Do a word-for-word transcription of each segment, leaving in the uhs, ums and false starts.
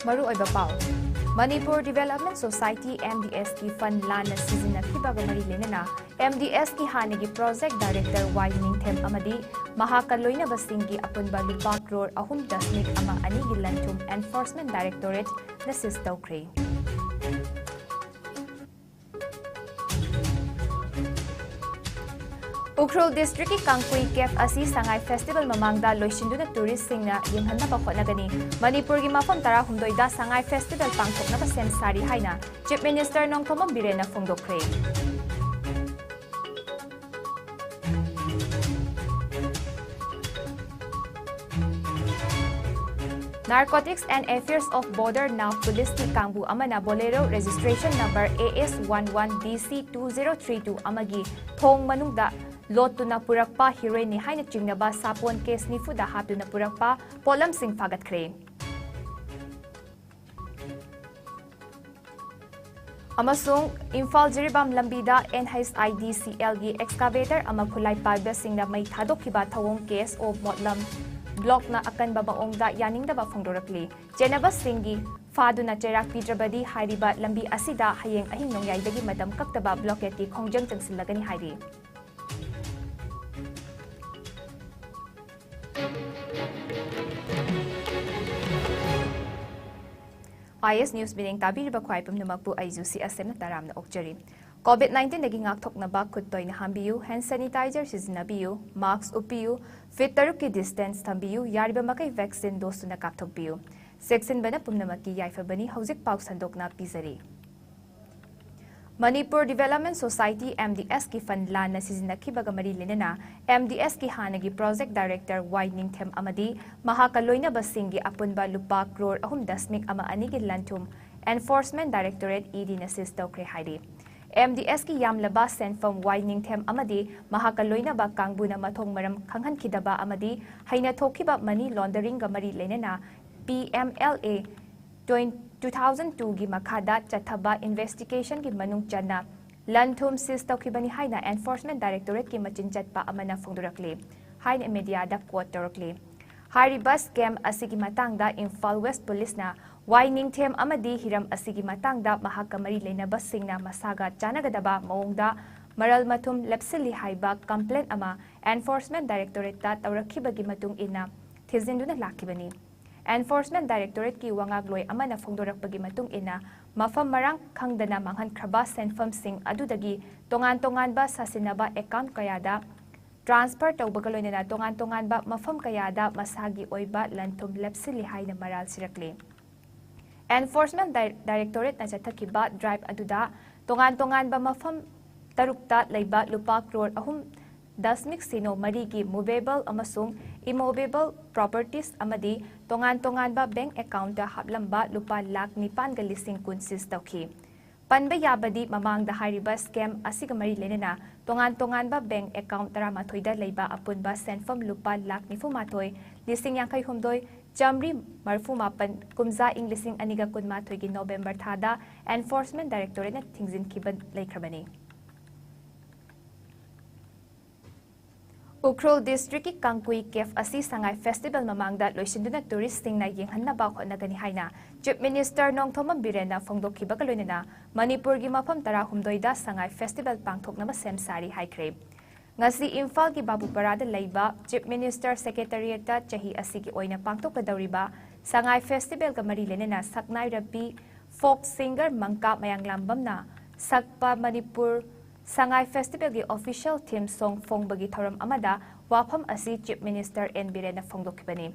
ꯃꯔꯨꯑꯣꯏꯕ ꯄꯥꯎ꯫ Manipur Development Society, M D S ꯀꯤ fund ꯂꯥꯟꯅ ꯁꯤꯖꯤꯟꯅꯈꯤꯕꯒ ꯃꯔꯤ ꯂꯩꯅꯅ M D S ꯀꯤ ꯍꯥꯟꯅꯒꯤ project director ꯋꯥꯏ ꯅꯤꯡꯊꯦꯝ ꯑꯃꯗꯤ ꯃꯍꯥꯛꯀ ꯂꯣꯏꯅꯕꯁꯤꯡꯒꯤ ꯑꯄꯨꯟꯕ ꯂꯨꯄꯥ ꯀ꯭ꯔꯣꯔ ꯑꯍꯨꯝ ꯗꯁꯃꯤꯛ ꯑꯃ ꯑꯅꯤꯒꯤ ꯂꯟ-ꯊꯨꯝ Enforcement Directorate ꯅ seize ꯇꯧꯈ꯭ꯔꯦ꯫ ꯎꯈ꯭ꯔꯨꯜ district ꯀꯤ ꯀꯥꯡꯄꯨꯏ cave ꯑꯁꯤ ꯁꯉꯥꯏ festival ꯃꯃꯥꯡꯗ ꯂꯣꯏꯁꯤꯟꯗꯨꯅ tourist ꯁꯤꯡꯅ ꯌꯦꯡꯍꯟꯅꯕ ꯍꯣꯠꯅꯒꯅꯤ꯫ ꯃꯅꯤꯄꯨꯔꯒꯤ ꯃꯐꯝ ꯇꯔꯥꯍꯨꯝꯗꯣꯏꯗ ꯁꯉꯥꯏ festival ꯄꯥꯡꯊꯣꯛꯅꯕ ꯁꯦꯝ ꯁꯥꯔꯤ ꯍꯥꯏꯅ Chief Minister Nongthombam ꯕꯤꯔꯦꯟꯅ ꯐꯣꯡꯗꯣꯛꯈ꯭ꯔꯦ꯫ Narcotics and Affairs of Border, NAF Police ꯀꯤ ꯀꯥꯡꯕꯨ ꯑꯃꯅ Bolero registration number A S one one D C two zero three two ꯑꯃꯒꯤ ꯊꯣꯡ ꯃꯅꯨꯡꯗ ꯂꯣꯠꯇꯨꯅ ꯄꯨꯔꯛꯄ heroin ꯅꯤ ꯍꯥꯏꯅ ꯆꯤꯡꯅꯕ ꯁꯥꯄꯣꯟ case ꯅꯤꯐꯨꯗ ꯍꯥꯞꯇꯨꯅ ꯄꯨꯔꯛꯄ ꯄꯣꯠꯂꯝꯁꯤꯡ ꯐꯥꯒꯠꯈ꯭ꯔꯦ꯫ ꯑꯃꯁꯨꯡ ꯏꯝꯐꯥꯜ ꯖꯤꯔꯤꯕꯥꯝ ꯂꯝꯕꯤꯗ N H I D C L ꯒꯤ excavator ꯑꯃ ꯈꯨꯠꯂꯥꯏ ꯄꯥꯏꯕꯁꯤꯡꯅ ꯃꯩ ꯊꯥꯗꯣꯛꯈꯤꯕ ꯊꯧꯑꯣꯡ case ꯑꯣ ꯃꯣꯠꯂꯝ block ꯅ ꯑꯀꯟꯕ ꯃꯑꯣꯡꯗ ꯌꯥꯅꯤꯡꯗꯕ ꯐꯣꯡꯗꯣꯔꯛꯂꯤ꯫ ꯆꯦꯟꯅꯕꯁꯤꯡꯒꯤ ꯐꯥꯗꯨꯅ ꯆꯩꯔꯥꯛ ꯄꯤꯗ꯭ꯔꯕꯗꯤ ꯍꯥꯏꯔꯤꯕ ꯂꯝꯕꯤ ꯑꯁꯤꯗ ꯍꯌꯦꯡ ꯑꯍꯤꯡ ꯅꯣꯡꯌꯥꯏꯗꯒꯤ ꯃꯇꯝ ꯀꯛꯇꯕ blockade ꯀꯤ ꯈꯣꯡꯖꯪ ꯆꯪꯁꯤꯜꯂꯒꯅꯤ ꯍꯥꯏꯔꯤ꯫ I S News ꯃꯤꯠꯌꯦꯡ ꯇꯥꯕꯤꯔꯤꯕ ꯈ꯭ꯋꯥꯏ ꯄꯨꯝꯅꯃꯛꯄꯨ ꯑꯩ ꯖꯨꯁꯤ ꯑꯁꯦꯝꯅ ꯇꯔꯥꯝꯅ ꯑꯣꯛꯆꯔꯤ꯫ COVID nineteen ꯗꯒꯤ ꯉꯥꯛꯊꯣꯛꯅꯕ ꯈꯨꯠ ꯇꯣꯏꯅ ꯍꯥꯝꯕꯤꯌꯨ, hand sanitizer ꯁꯤꯖꯤꯟꯅꯕꯤꯌꯨ, mask ꯎꯞꯄꯤꯌꯨ, feet ꯇꯔꯨꯛꯀꯤ distance ꯊꯝꯕꯤꯌꯨ, ꯌꯥꯔꯤꯕ ꯃꯈꯩ vaccine dose ꯇꯨꯅ ꯀꯥꯞꯊꯣꯛꯄꯤꯌꯨ꯫ ꯆꯦꯛꯁꯤꯟꯕꯅ ꯄꯨꯝꯅꯃꯛꯀꯤ ꯌꯥꯏꯐꯕꯅꯤ꯫ ꯍꯧꯖꯤꯛ ꯄꯥꯎ ꯁꯟꯗꯣꯛꯅ ꯄꯤꯖꯔꯤ꯫ Manipur Development Society, M D S ꯀꯤ fund ꯂꯥꯟꯅ ꯁꯤꯖꯤꯟꯅꯈꯤꯕꯒ ꯃꯔꯤ ꯂꯩꯅꯅ M D S ꯀꯤ ꯍꯥꯟꯅꯒꯤ project director ꯋꯥꯏ ꯅꯤꯡꯊꯦꯝ ꯑꯃꯗꯤ ꯃꯍꯥꯛꯀ ꯂꯣꯏꯅꯕꯁꯤꯡꯒꯤ ꯑꯄꯨꯟꯕ ꯂꯨꯄꯥ ꯀ꯭ꯔꯣꯔ ꯑꯍꯨꯝ ꯗꯁꯃꯤꯛ ꯑꯃ ꯑꯅꯤꯒꯤ ꯂꯟ-ꯊꯨꯝ Enforcement Directorate, E D ꯅ seize ꯇꯧꯈ꯭ꯔꯦ ꯍꯥꯏꯔꯤ꯫ M D S ꯀꯤ ꯌꯥꯝꯂꯕ ꯁꯦꯟꯐꯝ ꯋꯥꯏ ꯅꯤꯡꯊꯦꯝ ꯑꯃꯗꯤ ꯃꯍꯥꯛꯀ ꯂꯣꯏꯅꯕ ꯀꯥꯡꯕꯨꯅ ꯃꯊꯣꯡ ꯃꯔꯝ ꯈꯪꯍꯟꯈꯤꯗꯕ ꯑꯃꯗꯤ ꯍꯩꯅ ꯊꯣꯛꯈꯤꯕ money laundering ꯒ ꯃꯔꯤ ꯂꯩꯅꯅ P M L A two thousand two ꯒꯤ ꯃꯈꯥꯗ ꯆꯠꯊꯕ investigation ꯒꯤ ꯃꯅꯨꯡ ꯆꯟꯅ ꯂꯟ-ꯊꯨꯝ seize ꯇꯧꯈꯤꯕꯅꯤ ꯍꯥꯏꯅ Enforcement Directorate ꯀꯤ ꯃꯆꯤꯟ ꯆꯠꯄ ꯑꯃꯅ ꯐꯣꯡꯗꯣꯔꯛꯂꯤ ꯍꯥꯏꯅ media ꯗ quote ꯇꯧꯔꯛꯂꯤ꯫ ꯍꯥꯏꯔꯤꯕ scam ꯑꯁꯤꯒꯤ ꯃꯇꯥꯡꯗ ꯏꯝꯐꯥꯜ West Police ꯅ ꯋꯥꯏ ꯅꯤꯡꯊꯦꯝ ꯑꯃꯗꯤ ꯍꯤꯔꯝ ꯑꯁꯤꯒꯤ ꯃꯇꯥꯡꯗ ꯃꯍꯥꯛꯀ ꯃꯔꯤ ꯂꯩꯅꯕꯁꯤꯡꯅ ꯃꯁꯥꯒ ꯆꯥꯟꯅꯒꯗꯕ ꯃꯑꯣꯡꯗ ꯃꯔꯜ ꯃꯊꯨꯝ ꯂꯦꯞꯁꯤꯜꯂꯤ ꯍꯥꯏꯕ complaint ꯑꯃ Enforcement Directorate ꯇ ꯇꯧꯔꯛꯈꯤꯕꯒꯤ ꯃꯇꯨꯡ ꯏꯟꯅ ꯊꯤꯖꯤꯟꯗꯨꯅ ꯂꯥꯛꯈꯤꯕꯅꯤ꯫ Enforcement Directorate ꯀꯤ ꯋꯥꯉꯥꯡꯂꯣꯏ ꯑꯃꯅ ꯐꯣꯡꯗꯣꯔꯛꯄꯒꯤ ꯃꯇꯨꯡ ꯏꯟꯅ, ꯃꯐꯝ ꯃꯔꯥꯡ ꯈꯪꯗꯅ ꯃꯥꯡꯍꯟꯈ꯭ꯔꯕ ꯁꯦꯟꯐꯝꯁꯤꯡ ꯑꯗꯨꯗꯒꯤ ꯇꯣꯉꯥꯟ ꯇꯣꯉꯥꯟꯕ ꯁꯥꯁꯤꯟꯅꯕ account ꯀꯌꯥꯗ transfer ꯇꯧꯕꯒ ꯂꯣꯏꯅꯅ ꯇꯣꯉꯥꯟ ꯇꯣꯉꯥꯟꯕ ꯃꯐꯝ ꯀꯌꯥꯗ ꯃꯁꯥꯒꯤ ꯑꯣꯏꯕ ꯂꯟ-ꯊꯨꯝ ꯂꯦꯞꯁꯤꯜꯂꯤ ꯍꯥꯏꯅ ꯃꯔꯥꯜ ꯁꯤꯔꯛꯂꯤ꯫ Enforcement Di-, Directorate ꯅ ꯆꯠꯊꯈꯤꯕ drive ꯑꯗꯨꯗ ꯇꯣꯉꯥꯟ ꯇꯣꯉꯥꯟꯕ ꯃꯐꯝ ꯇꯔꯨꯛꯇ ꯂꯩꯕ ꯂꯨꯄꯥ ꯀ꯭ꯔꯣꯔ ꯑꯍꯨꯝ ꯗꯁꯃꯤꯛ ꯁꯤꯅꯣ ꯃꯔꯤꯒꯤ movable ꯑꯃꯁꯨꯡ immovable properties ꯑꯃꯗꯤ ꯇꯣꯉꯥꯟ ꯇꯣꯉꯥꯟꯕ bank account ꯇ ꯍꯥꯞꯂꯝꯕ ꯂꯨꯄꯥ ꯂꯥꯈ ꯅꯤꯄꯥꯟꯒ ꯂꯤꯁꯤꯡ ꯀꯨꯟ seize ꯇꯧꯈꯤ꯫ ꯄꯟꯕ ꯌꯥꯕꯗꯤ, ꯃꯃꯥꯡꯗ ꯍꯥꯏꯔꯤꯕ scam ꯑꯁꯤꯒ ꯃꯔꯤ ꯂꯩꯅꯅ ꯇꯣꯉꯥꯟ ꯇꯣꯉꯥꯟꯕ bank account ꯇꯔꯥꯃꯥꯊꯣꯏꯗ ꯂꯩꯕ ꯑꯄꯨꯟꯕ ꯁꯦꯟꯐꯝ ꯂꯨꯄꯥ ꯂꯥꯈ ꯅꯤꯐꯨꯃꯥꯊꯣꯏ ꯂꯤꯁꯤꯡ ꯌꯥꯡꯈꯩ ꯍꯨꯝꯗꯣꯏ ꯆꯥꯃꯔꯤ ꯃꯔꯤꯐꯨ ꯃꯥꯄꯟ, ꯀꯨꯝꯖꯥ ꯏꯪ ꯂꯤꯁꯤꯡ ꯑꯅꯤꯒ ꯀꯨꯟꯃꯥꯊꯣꯏꯒꯤ November ꯊꯥꯗ Enforcement Directorate ꯅ ꯊꯤꯡꯖꯤꯟꯈꯤꯕ ꯂꯩꯈ꯭ꯔꯕꯅꯤ꯫ ꯎꯈ꯭ꯔꯨꯜ district ꯀꯤ ꯀꯥꯡꯀꯨꯏ cave ꯑꯁꯤ ꯁꯉꯥꯏ festival ꯃꯃꯥꯡꯗ ꯂꯣꯏꯁꯤꯟꯗꯨꯅ tourist ꯁꯤꯡꯅ ꯌꯦꯡꯍꯟꯅꯕ ꯍꯣꯠꯅꯒꯅꯤ ꯍꯥꯏꯅ Chief Minister ꯅꯣꯡꯊꯣꯝꯕꯝ ꯕꯤꯔꯦꯟꯅ ꯐꯣꯡꯗꯣꯛꯈꯤꯕꯒ ꯂꯣꯏꯅꯅ ꯃꯅꯤꯄꯨꯔꯒꯤ ꯃꯐꯝ ꯇꯔꯥꯍꯨꯝꯗꯣꯏꯗ ꯁꯉꯥꯏ festival ꯄꯥꯡꯊꯣꯛꯅꯕ ꯁꯦꯝ ꯁꯥꯔꯤ ꯍꯥꯏꯈ꯭ꯔꯦ꯫ ꯉꯁꯤ ꯏꯝꯐꯥꯜꯒꯤ ꯕꯥꯕꯨꯄꯥꯔꯥꯗ ꯂꯩꯕ Chief Minister Secretariat ꯇ ꯆꯍꯤ ꯑꯁꯤꯒꯤ ꯑꯣꯏꯅ ꯄꯥꯡꯊꯣꯛꯀꯗꯧꯔꯤꯕ ꯁꯉꯥꯏ festival ꯒ ꯃꯔꯤ ꯂꯩꯅꯅ ꯁꯛꯅꯥꯏꯔꯕꯤ folk singer ꯃꯪꯀꯥ ꯃꯌꯥꯡꯂꯥꯝꯕꯝꯅ ꯁꯛꯄ ꯃꯅꯤꯄꯨꯔ ꯁꯉꯥꯏ festival ꯒꯤ official theme song ꯐꯣꯡꯕꯒꯤ ꯊꯧꯔꯝ ꯑꯃꯗ ꯋꯥꯐꯝ ꯑꯁꯤ Chief Minister ꯑꯦꯟ ꯕꯤꯔꯦꯟꯅ ꯐꯣꯡꯗꯣꯛꯈꯤꯕꯅꯤ꯫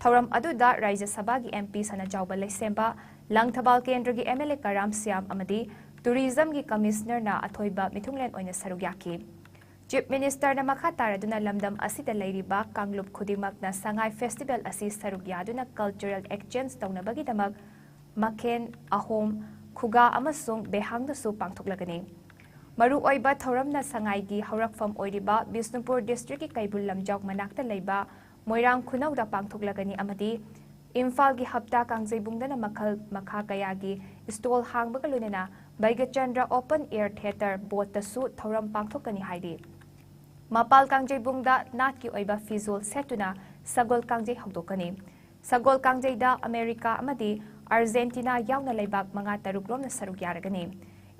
ꯊꯧꯔꯝ ꯑꯗꯨꯗ ꯔꯥꯖ꯭ꯌ ꯁꯚꯥꯒꯤ MP ꯁꯅꯥꯖꯥꯎꯕ ꯂꯩꯁꯦꯝꯕ, ꯂꯪꯊꯕꯥꯜ ꯀꯦꯟꯗ꯭ꯔꯒꯤ MLA ꯀꯔꯥꯝ ꯁ꯭ꯌꯥꯝ ꯑꯃꯗꯤ tourism ꯒꯤ Commissioner ꯅ ꯑꯊꯣꯏꯕ ꯃꯤꯊꯨꯡꯂꯦꯟ ꯑꯣꯏꯅ ꯁꯔꯨꯛ ꯌꯥꯈꯤ꯫ Chief Minister ꯅ ꯃꯈꯥ ꯇꯥꯔꯗꯨꯅ ꯂꯝꯗꯝ ꯑꯁꯤꯗ ꯂꯩꯔꯤꯕ ꯀꯥꯡꯂꯨꯞ ꯈꯨꯗꯤꯡꯃꯛꯅ ꯁꯉꯥꯏ festival ꯑꯁꯤ ꯁꯔꯨꯛ ꯌꯥꯗꯨꯅ cultural exchange ꯇꯧꯅꯕꯒꯤꯗꯃꯛ ꯃꯈꯦꯟ, ꯑꯍꯣꯝ, ꯈꯨꯒꯥ ꯑꯃꯁꯨꯡ ꯕꯦꯍꯥꯡꯗꯁꯨ ꯄꯥꯡꯊꯣꯛꯂꯒꯅꯤ꯫ ꯃꯔꯨꯑꯣꯏꯕ ꯊꯧꯔꯝꯅ ꯁꯉꯥꯏꯒꯤ ꯍꯧꯔꯛꯐꯝ ꯑꯣꯏꯔꯤꯕ ꯕꯤꯁꯅꯨꯄꯨꯔ district ꯀꯤ ꯀꯩꯕꯨꯜ ꯂꯝꯖꯥꯎ ꯃꯅꯥꯛꯇ ꯂꯩꯕ ꯃꯣꯏꯔꯥꯡ ꯈꯨꯅꯧꯗ ꯄꯥꯡꯊꯣꯛꯂꯒꯅꯤ ꯑꯃꯗꯤ ꯏꯝꯐꯥꯜꯒꯤ ꯍꯞꯇꯥ ꯀꯥꯡꯖꯩꯕꯨꯡꯗꯅ ꯃꯈꯜ ꯃꯈꯥ ꯀꯌꯥꯒꯤ stall ꯍꯥꯡꯕꯒ ꯂꯣꯏꯅꯅ ꯕꯩꯒꯆꯟꯗ꯭ꯔ open air theatre boat ꯇꯁꯨ ꯊꯧꯔꯝ ꯄꯥꯡꯊꯣꯛꯀꯅꯤ ꯍꯥꯏꯔꯤ꯫ ꯃꯄꯥꯜ ꯀꯥꯡꯖꯩꯕꯨꯡꯗ ꯅꯥꯠꯀꯤ ꯑꯣꯏꯕ ꯐꯤꯖꯣꯜ ꯁꯦꯠꯇꯨꯅ ꯁꯒꯣꯜ ꯀꯥꯡꯖꯩ ꯍꯧꯗꯣꯛꯀꯅꯤ꯫ ꯁꯒꯣꯜ ꯀꯥꯡꯖꯩꯗ ꯑꯃꯦꯔꯤꯀꯥ ꯑꯃꯗꯤ ꯑꯥꯔꯖꯦꯟꯇꯤꯅꯥ ꯌꯥꯎꯅ ꯂꯩꯕꯥꯛ ꯃꯉꯥ ꯇꯔꯨꯛ ꯔꯣꯝꯅ ꯁꯔꯨꯛ ꯌꯥꯔꯒꯅꯤ꯫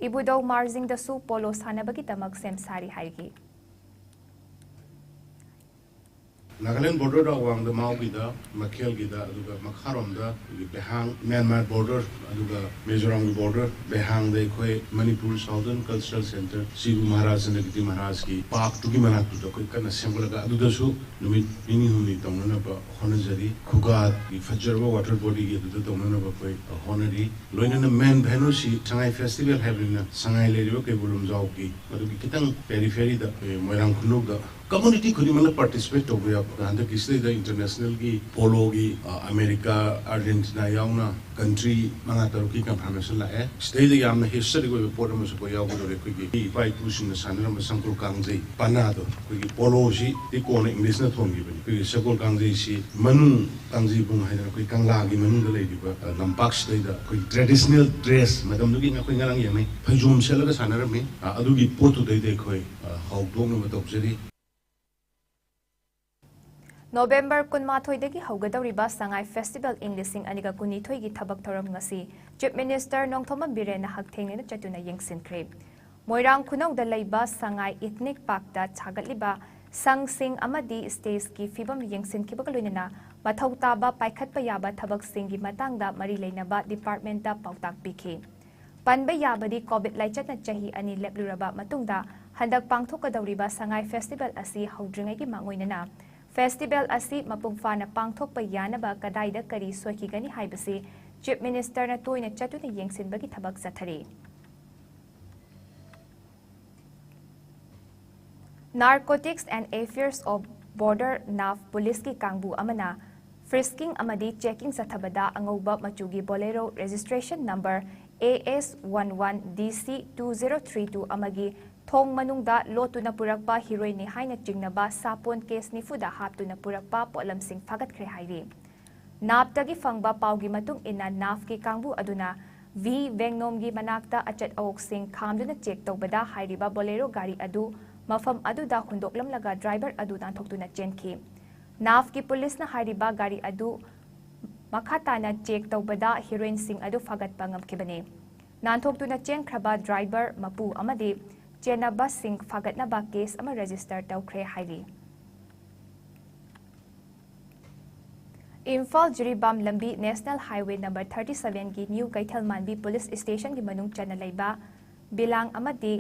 ꯏꯕꯨꯙꯧ ꯃꯥꯔꯖꯤꯡꯗꯁꯨ ꯄꯣꯂꯣ ꯁꯥꯟꯅꯕꯒꯤꯗꯃꯛ ꯁꯦꯝ ꯁꯥꯔꯤ ꯍꯥꯏꯔꯤ꯫ ꯅꯥꯒꯥꯂꯦꯟ ꯕꯣꯔꯗꯔꯗ ꯑꯋꯥꯡꯗ ꯃꯥꯎꯒꯤꯗ, ꯃꯈꯦꯜꯒꯤꯗ, ꯑꯗꯨꯒ ꯃꯈꯥꯔꯣꯝꯗ ꯑꯩꯈꯣꯏꯒꯤ ꯕꯦꯍꯥꯡ, ꯃ꯭ꯌꯥꯟꯃꯥꯔ ꯕꯣꯔꯗꯔ, ꯑꯗꯨꯒ ꯃꯤꯖꯣꯔꯥꯝꯒꯤ ꯕꯣꯔꯗꯔ, ꯕꯦꯍꯥꯡꯗ ꯑꯩꯈꯣꯏ ꯃꯅꯤꯄꯨꯔ ꯁꯥꯎꯗꯔꯟ ꯀꯜꯆꯔꯦꯜ ꯁꯦꯟꯇꯔ, ꯁꯤꯕꯨ ꯃꯍꯥꯔꯥꯖ ꯆꯟꯗ꯭ꯔꯀꯤꯔꯇꯤ ꯃꯍꯥꯔꯥꯖꯀꯤ ꯄꯥꯔꯛꯇꯨꯒꯤ ꯃꯅꯥꯛꯇꯨꯗ ꯑꯩꯈꯣꯏ ꯀꯟꯅ ꯁꯦꯝꯒꯠꯂꯒ, ꯑꯗꯨꯗꯁꯨ ꯅꯨꯃꯤꯠ ꯅꯤꯅꯤ ꯍꯨꯝꯅꯤ ꯇꯧꯅꯅꯕ ꯍꯣꯠꯅꯖꯔꯤ꯫ ꯈꯨꯒꯥꯒꯤ ꯐꯖꯔꯕ ꯋꯥꯇꯔ ꯕꯣꯗꯤꯒꯤ ꯑꯗꯨꯗ ꯇꯧꯅꯅꯕ ꯑꯩꯈꯣꯏ ꯍꯣꯠꯅꯔꯤ꯫ ꯂꯣꯏꯅꯅ ꯃꯦꯟ ꯚꯦꯅꯨꯁꯤ ꯁꯉꯥꯏ ꯐꯦꯁꯇꯤꯚꯦꯜ ꯍꯥꯏꯕꯅꯤꯅ, ꯁꯉꯥꯏ ꯂꯩꯔꯤꯕ ꯀꯩꯕꯨꯜ ꯂꯝꯖꯥꯎꯒꯤ ꯃꯗꯨꯒꯤ ꯈꯤꯇꯪ ꯄꯦꯔꯤꯐꯦꯔꯤꯗ, ꯑꯩꯈꯣꯏ ꯃꯣꯏꯔꯥꯡ ꯈꯨꯅꯧꯗ ꯀꯝꯃꯨꯅꯤꯇꯤ ꯈꯨꯗꯤꯡꯃꯛꯅ ꯄꯥꯔꯇꯤꯁꯤꯄꯦꯠ ꯇꯧꯕ ꯌꯥꯕ꯫ ꯍꯟꯗꯛꯀꯤ ꯁꯤꯗꯩꯗ ꯏꯟꯇꯔꯅꯦꯁꯅꯦꯜꯒꯤ ꯄꯣꯂꯣꯒꯤ, ꯑ, ꯑꯃꯦꯔꯤꯀꯥ, ꯑꯥꯔꯖꯦꯟꯇꯤꯅꯥ ꯌꯥꯎꯅ ꯀꯟꯇ꯭ꯔꯤ ꯃꯉꯥ ꯇꯔꯨꯛꯀꯤ ꯀꯟꯐꯔꯃꯦꯁꯟ ꯂꯥꯛꯑꯦ꯫ ꯁꯤꯗꯩꯗ ꯌꯥꯝꯅ ꯍꯤꯁꯇꯣꯔꯤꯛ ꯑꯣꯏꯕ ꯄꯣꯠ ꯑꯃꯁꯨ ꯑꯩꯈꯣꯏ ꯌꯥꯎꯒꯗꯧꯔꯤ꯫ ꯑꯩꯈꯣꯏꯒꯤ ꯏꯄꯥ ꯏꯄꯨꯁꯤꯡꯅ ꯁꯥꯟꯅꯔꯝꯕ ꯁꯪꯒꯣꯜ ꯀꯥꯡꯖꯩ ꯄꯅꯥꯗꯣ, ꯑꯩꯈꯣꯏꯒꯤ ꯄꯣꯂꯣꯁꯤ ꯀꯣꯟꯅ ꯏꯪꯂꯤꯁꯅ ꯊꯣꯟꯈꯤꯕꯅꯤ꯫ ꯑꯩꯈꯣꯏꯒꯤ ꯁꯒꯣꯜ ꯀꯥꯡꯖꯩꯁꯤ ꯃꯅꯨꯡ ꯀꯥꯡꯖꯩꯕꯨꯡ ꯍꯥꯏꯗꯅ ꯑꯩꯈꯣꯏ ꯀꯪꯂꯥꯒꯤ ꯃꯅꯨꯡꯗ ꯂꯩꯔꯤꯕ, ꯑ, ꯂꯝꯄꯥꯛꯁꯤꯗꯩꯗ ꯑꯩꯈꯣꯏꯒꯤ ꯇ꯭ꯔꯦꯗꯤꯁꯅꯦꯜ ꯗ꯭ꯔꯦꯁ, ꯃꯇꯝꯗꯨꯒꯤ ꯑꯩꯈꯣꯏ ꯉꯔꯥꯡ ꯌꯦꯡꯅꯩ, ꯐꯩꯖꯣꯝ ꯁꯦꯠꯂꯒ ꯁꯥꯟꯅꯔꯝꯃꯤ꯫ ꯑ, ꯑꯗꯨꯒꯤ ꯄꯣꯠꯇꯨꯗꯩꯗ ꯑꯩꯈꯣꯏ, ꯑ, ꯍꯧꯗꯣꯛꯅꯕ ꯇꯧꯖꯔꯤ꯫ ꯅꯣꯕꯦꯝꯕꯔ ꯀꯨꯟꯃꯥꯊꯣꯏꯗꯒꯤ ꯍꯧꯒꯗꯧꯔꯤꯕ ꯁꯉꯥꯏ ꯐꯦꯁꯇꯤꯚꯦꯜ ꯏꯪ ꯂꯤꯁꯤꯡ ꯑꯅꯤꯒ ꯀꯨꯟꯅꯤꯊꯣꯏꯒꯤ ꯊꯕꯛ ꯊꯧꯔꯝ ꯉꯁꯤ ꯆꯤꯐ ꯃꯤꯅꯤꯁꯇꯔ ꯅꯣꯡꯊꯣꯝꯕꯝ ꯕꯤꯔꯦꯟꯅ ꯍꯛꯊꯦꯡꯅꯅ ꯆꯠꯇꯨꯅ ꯌꯦꯡꯁꯤꯟꯈ꯭ꯔꯦ꯫ ꯃꯣꯏꯔꯥꯡ ꯈꯨꯅꯧꯗ ꯂꯩꯕ ꯁꯉꯥꯏ ꯏꯊꯅꯤꯛ ꯄꯥꯔꯛꯇ ꯁꯥꯒꯠꯂꯤꯕ ꯁꯪꯁꯤꯡ ꯑꯃꯗꯤ ꯁ꯭ꯇꯦꯖꯀꯤ ꯐꯤꯕꯝ ꯌꯦꯡꯁꯤꯟꯈꯤꯕꯒ ꯂꯣꯏꯅꯅ ꯃꯊꯧ ꯇꯥꯕ ꯄꯥꯏꯈꯠꯄ ꯌꯥꯕ ꯊꯕꯛꯁꯤꯡꯒꯤ ꯃꯇꯥꯡꯗ ꯃꯔꯤ ꯂꯩꯅꯕ ꯗꯤꯄꯥꯔꯠꯃꯦꯟꯠꯇ ꯄꯥꯎꯇꯥꯛ ꯄꯤꯈꯤ꯫ ꯄꯟꯕ ꯌꯥꯕꯗꯤ, ꯀꯣꯚꯤꯗ ꯂꯥꯏꯆꯠꯅ ꯆꯍꯤ ꯑꯅꯤ ꯂꯦꯞꯂꯨꯔꯕ ꯃꯇꯨꯡꯗ ꯍꯟꯗꯛ ꯄꯥꯡꯊꯣꯛꯀꯗꯧꯔꯤꯕ ꯁꯉꯥꯏ ꯐꯦꯁꯇꯤꯚꯦꯜ ꯑꯁꯤ ꯍꯧꯗ꯭ꯔꯤꯉꯩꯒꯤ ꯃꯥꯡꯑꯣꯏꯅꯅ ꯐꯦꯁꯇꯤꯚꯦꯜ ꯑꯁꯤ ꯃꯄꯨꯡ ꯐꯥꯅ ꯄꯥꯡꯊꯣꯛꯄ ꯌꯥꯅꯕ ꯀꯗꯥꯏꯗ ꯀꯔꯤ ꯁꯣꯏꯈꯤꯒꯅꯤ ꯍꯥꯏꯕꯁꯤ ꯆꯤꯐ ꯃꯤꯅꯤꯁꯇꯔꯅ ꯇꯣꯏꯅ ꯆꯠꯇꯨꯅ ꯌꯦꯡꯁꯤꯟꯕꯒꯤ ꯊꯕꯛ ꯆꯠꯊꯔꯤ꯫ Narcotics and Affairs of Border, ꯅꯥꯐ, ꯄꯨꯂꯤꯁꯀꯤ ꯀꯥꯡꯕꯨ ꯑꯃꯅ ꯐ꯭ꯔꯤꯁꯀꯤꯡ ꯑꯃꯗꯤ ꯆꯦꯀꯤꯡ ꯆꯠꯊꯕꯗ ꯑꯉꯧꯕ ꯃꯆꯨꯒꯤ Bolero registration number A S one one D C two zero three two ꯑꯃꯒꯤ ꯊꯣꯡ ꯃꯅꯨꯡꯗ ꯂꯣꯠꯇꯨꯅ ꯄꯨꯔꯛꯄ ꯍꯤꯔꯣꯏꯟꯅꯤ ꯍꯥꯏꯅ ꯆꯤꯡꯅꯕ ꯁꯥꯄꯣꯟ ꯀꯦꯁ ꯅꯤꯐꯨꯗ ꯍꯥꯞꯇꯨꯅ ꯄꯨꯔꯛꯄ ꯄꯣꯠꯂꯝꯁꯤꯡ ꯐꯥꯒꯠꯈ꯭ꯔꯦ ꯍꯥꯏꯔꯤ꯫ ꯅꯥꯞꯇꯒꯤ ꯐꯪꯕ ꯄꯥꯎꯒꯤ ꯃꯇꯨꯡ ꯏꯟꯅ, ꯅꯥꯞꯀꯤ ꯀꯥꯡꯕꯨ ꯑꯗꯨꯅ ꯚꯤ ꯕꯦꯡꯅꯣꯝꯒꯤ ꯃꯅꯥꯛꯇ ꯑꯆꯠ ꯑꯋꯣꯛꯁꯤꯡ ꯈꯥꯝꯗꯨꯅ ꯆꯦꯛ ꯇꯧꯕꯗ ꯍꯥꯏꯔꯤꯕ ꯕꯣꯂꯦꯔꯣ ꯒꯥꯔꯤ ꯑꯗꯨ ꯃꯐꯝ ꯑꯗꯨꯗ ꯍꯨꯟꯗꯣꯛꯂꯝꯂꯒ ꯗ꯭ꯔꯥꯏꯚꯔ ꯑꯗꯨ ꯅꯥꯟꯊꯣꯛꯇꯨꯅ ꯆꯦꯟꯈꯤ꯫ ꯅꯥꯞꯀꯤ ꯄꯨꯂꯤꯁꯅ ꯍꯥꯏꯔꯤꯕ ꯒꯥꯔꯤ ꯑꯗꯨ ꯃꯈꯥ ꯇꯥꯅ ꯆꯦꯛ ꯇꯧꯕꯗ ꯍꯤꯔꯣꯏꯟꯁꯤꯡ ꯑꯗꯨ ꯐꯥꯒꯠꯄ ꯉꯝꯈꯤꯕꯅꯤ꯫ ꯅꯥꯟꯊꯣꯛꯇꯨꯅ ꯆꯦꯟꯈ꯭ꯔꯕ ꯗ꯭ꯔꯥꯏꯚꯔ ꯃꯄꯨ ꯑꯃꯗꯤ ꯆꯦꯟꯅꯕꯁꯤꯡ ꯐꯥꯒꯠꯅꯕ ꯀꯦꯁ ꯑꯃ ꯔꯦꯖꯤꯁꯇꯔ ꯇꯧꯈ꯭ꯔꯦ ꯍꯥꯏꯔꯤ꯫ ꯏꯝꯐꯥꯜ ꯖꯤꯔꯤꯕꯥꯝ ꯂꯝꯕꯤ National Highway number thirty seven ꯒꯤ ꯅ꯭ꯌꯨ ꯀꯩꯊꯦꯜ ꯃꯥꯟꯕꯤ ꯄꯨꯂꯤꯁ ꯁ꯭ꯇꯦꯁꯟꯒꯤ ꯃꯅꯨꯡ ꯆꯟꯅ ꯂꯩꯕ ꯕꯤꯂꯥꯡ ꯑꯃꯗꯤ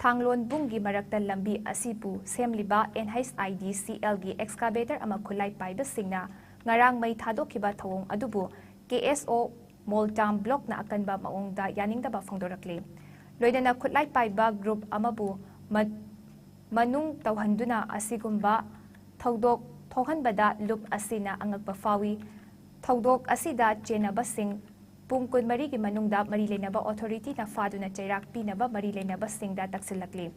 ꯊꯥꯡꯂꯣꯟꯕꯨꯡꯒꯤ ꯃꯔꯛꯇ ꯂꯝꯕꯤ ꯑꯁꯤꯕꯨ ꯁꯦꯝꯂꯤꯕ N H I D C L ꯒꯤ excavator ꯑꯃ ꯈꯨꯠꯂꯥꯏ ꯄꯥꯏꯕꯁꯤꯡꯅ ꯉꯔꯥꯡ ꯃꯩ ꯊꯥꯗꯣꯛꯈꯤꯕ ꯊꯧꯑꯣꯡ ꯑꯗꯨꯕꯨ K S O ꯃꯣꯜꯇꯥꯝ ꯕ꯭ꯂꯣꯛꯅ ꯑꯀꯟꯕ ꯃꯑꯣꯡꯗ ꯌꯥꯅꯤꯡꯗꯕ ꯐꯣꯡꯗꯣꯔꯛꯂꯤ꯫ ꯂꯣꯏꯅꯅ ꯈꯨꯠꯂꯥꯏ ꯄꯥꯏꯕ ꯒ꯭ꯔꯨꯞ ꯑꯃꯕꯨ ꯃ-, ꯃꯅꯨꯡ ꯇꯧꯍꯟꯗꯨꯅ ꯑꯁꯤꯒꯨꯝꯕ ꯊꯧꯗꯣꯛ ꯊꯣꯛꯍꯟꯕꯗ ꯂꯨꯞ ꯑꯁꯤꯅ ꯑꯉꯛꯄ ꯐꯥꯎꯏ꯫ ꯊꯧꯗꯣꯛ ꯑꯁꯤꯗ ꯆꯦꯟꯅꯕꯁꯤꯡ ꯄꯨꯡ ꯀꯨꯟꯃꯔꯤꯒꯤ ꯃꯅꯨꯡꯗ ꯃꯔꯤ ꯂꯩꯅꯕ ꯑꯣꯊꯣꯔꯤꯇꯤꯅ ꯐꯥꯗꯨꯅ ꯆꯩꯔꯥꯛ ꯄꯤꯅꯕ ꯃꯔꯤ ꯂꯩꯅꯕꯁꯤꯡꯗ ꯇꯛꯁꯤꯜꯂꯛꯂꯤ꯫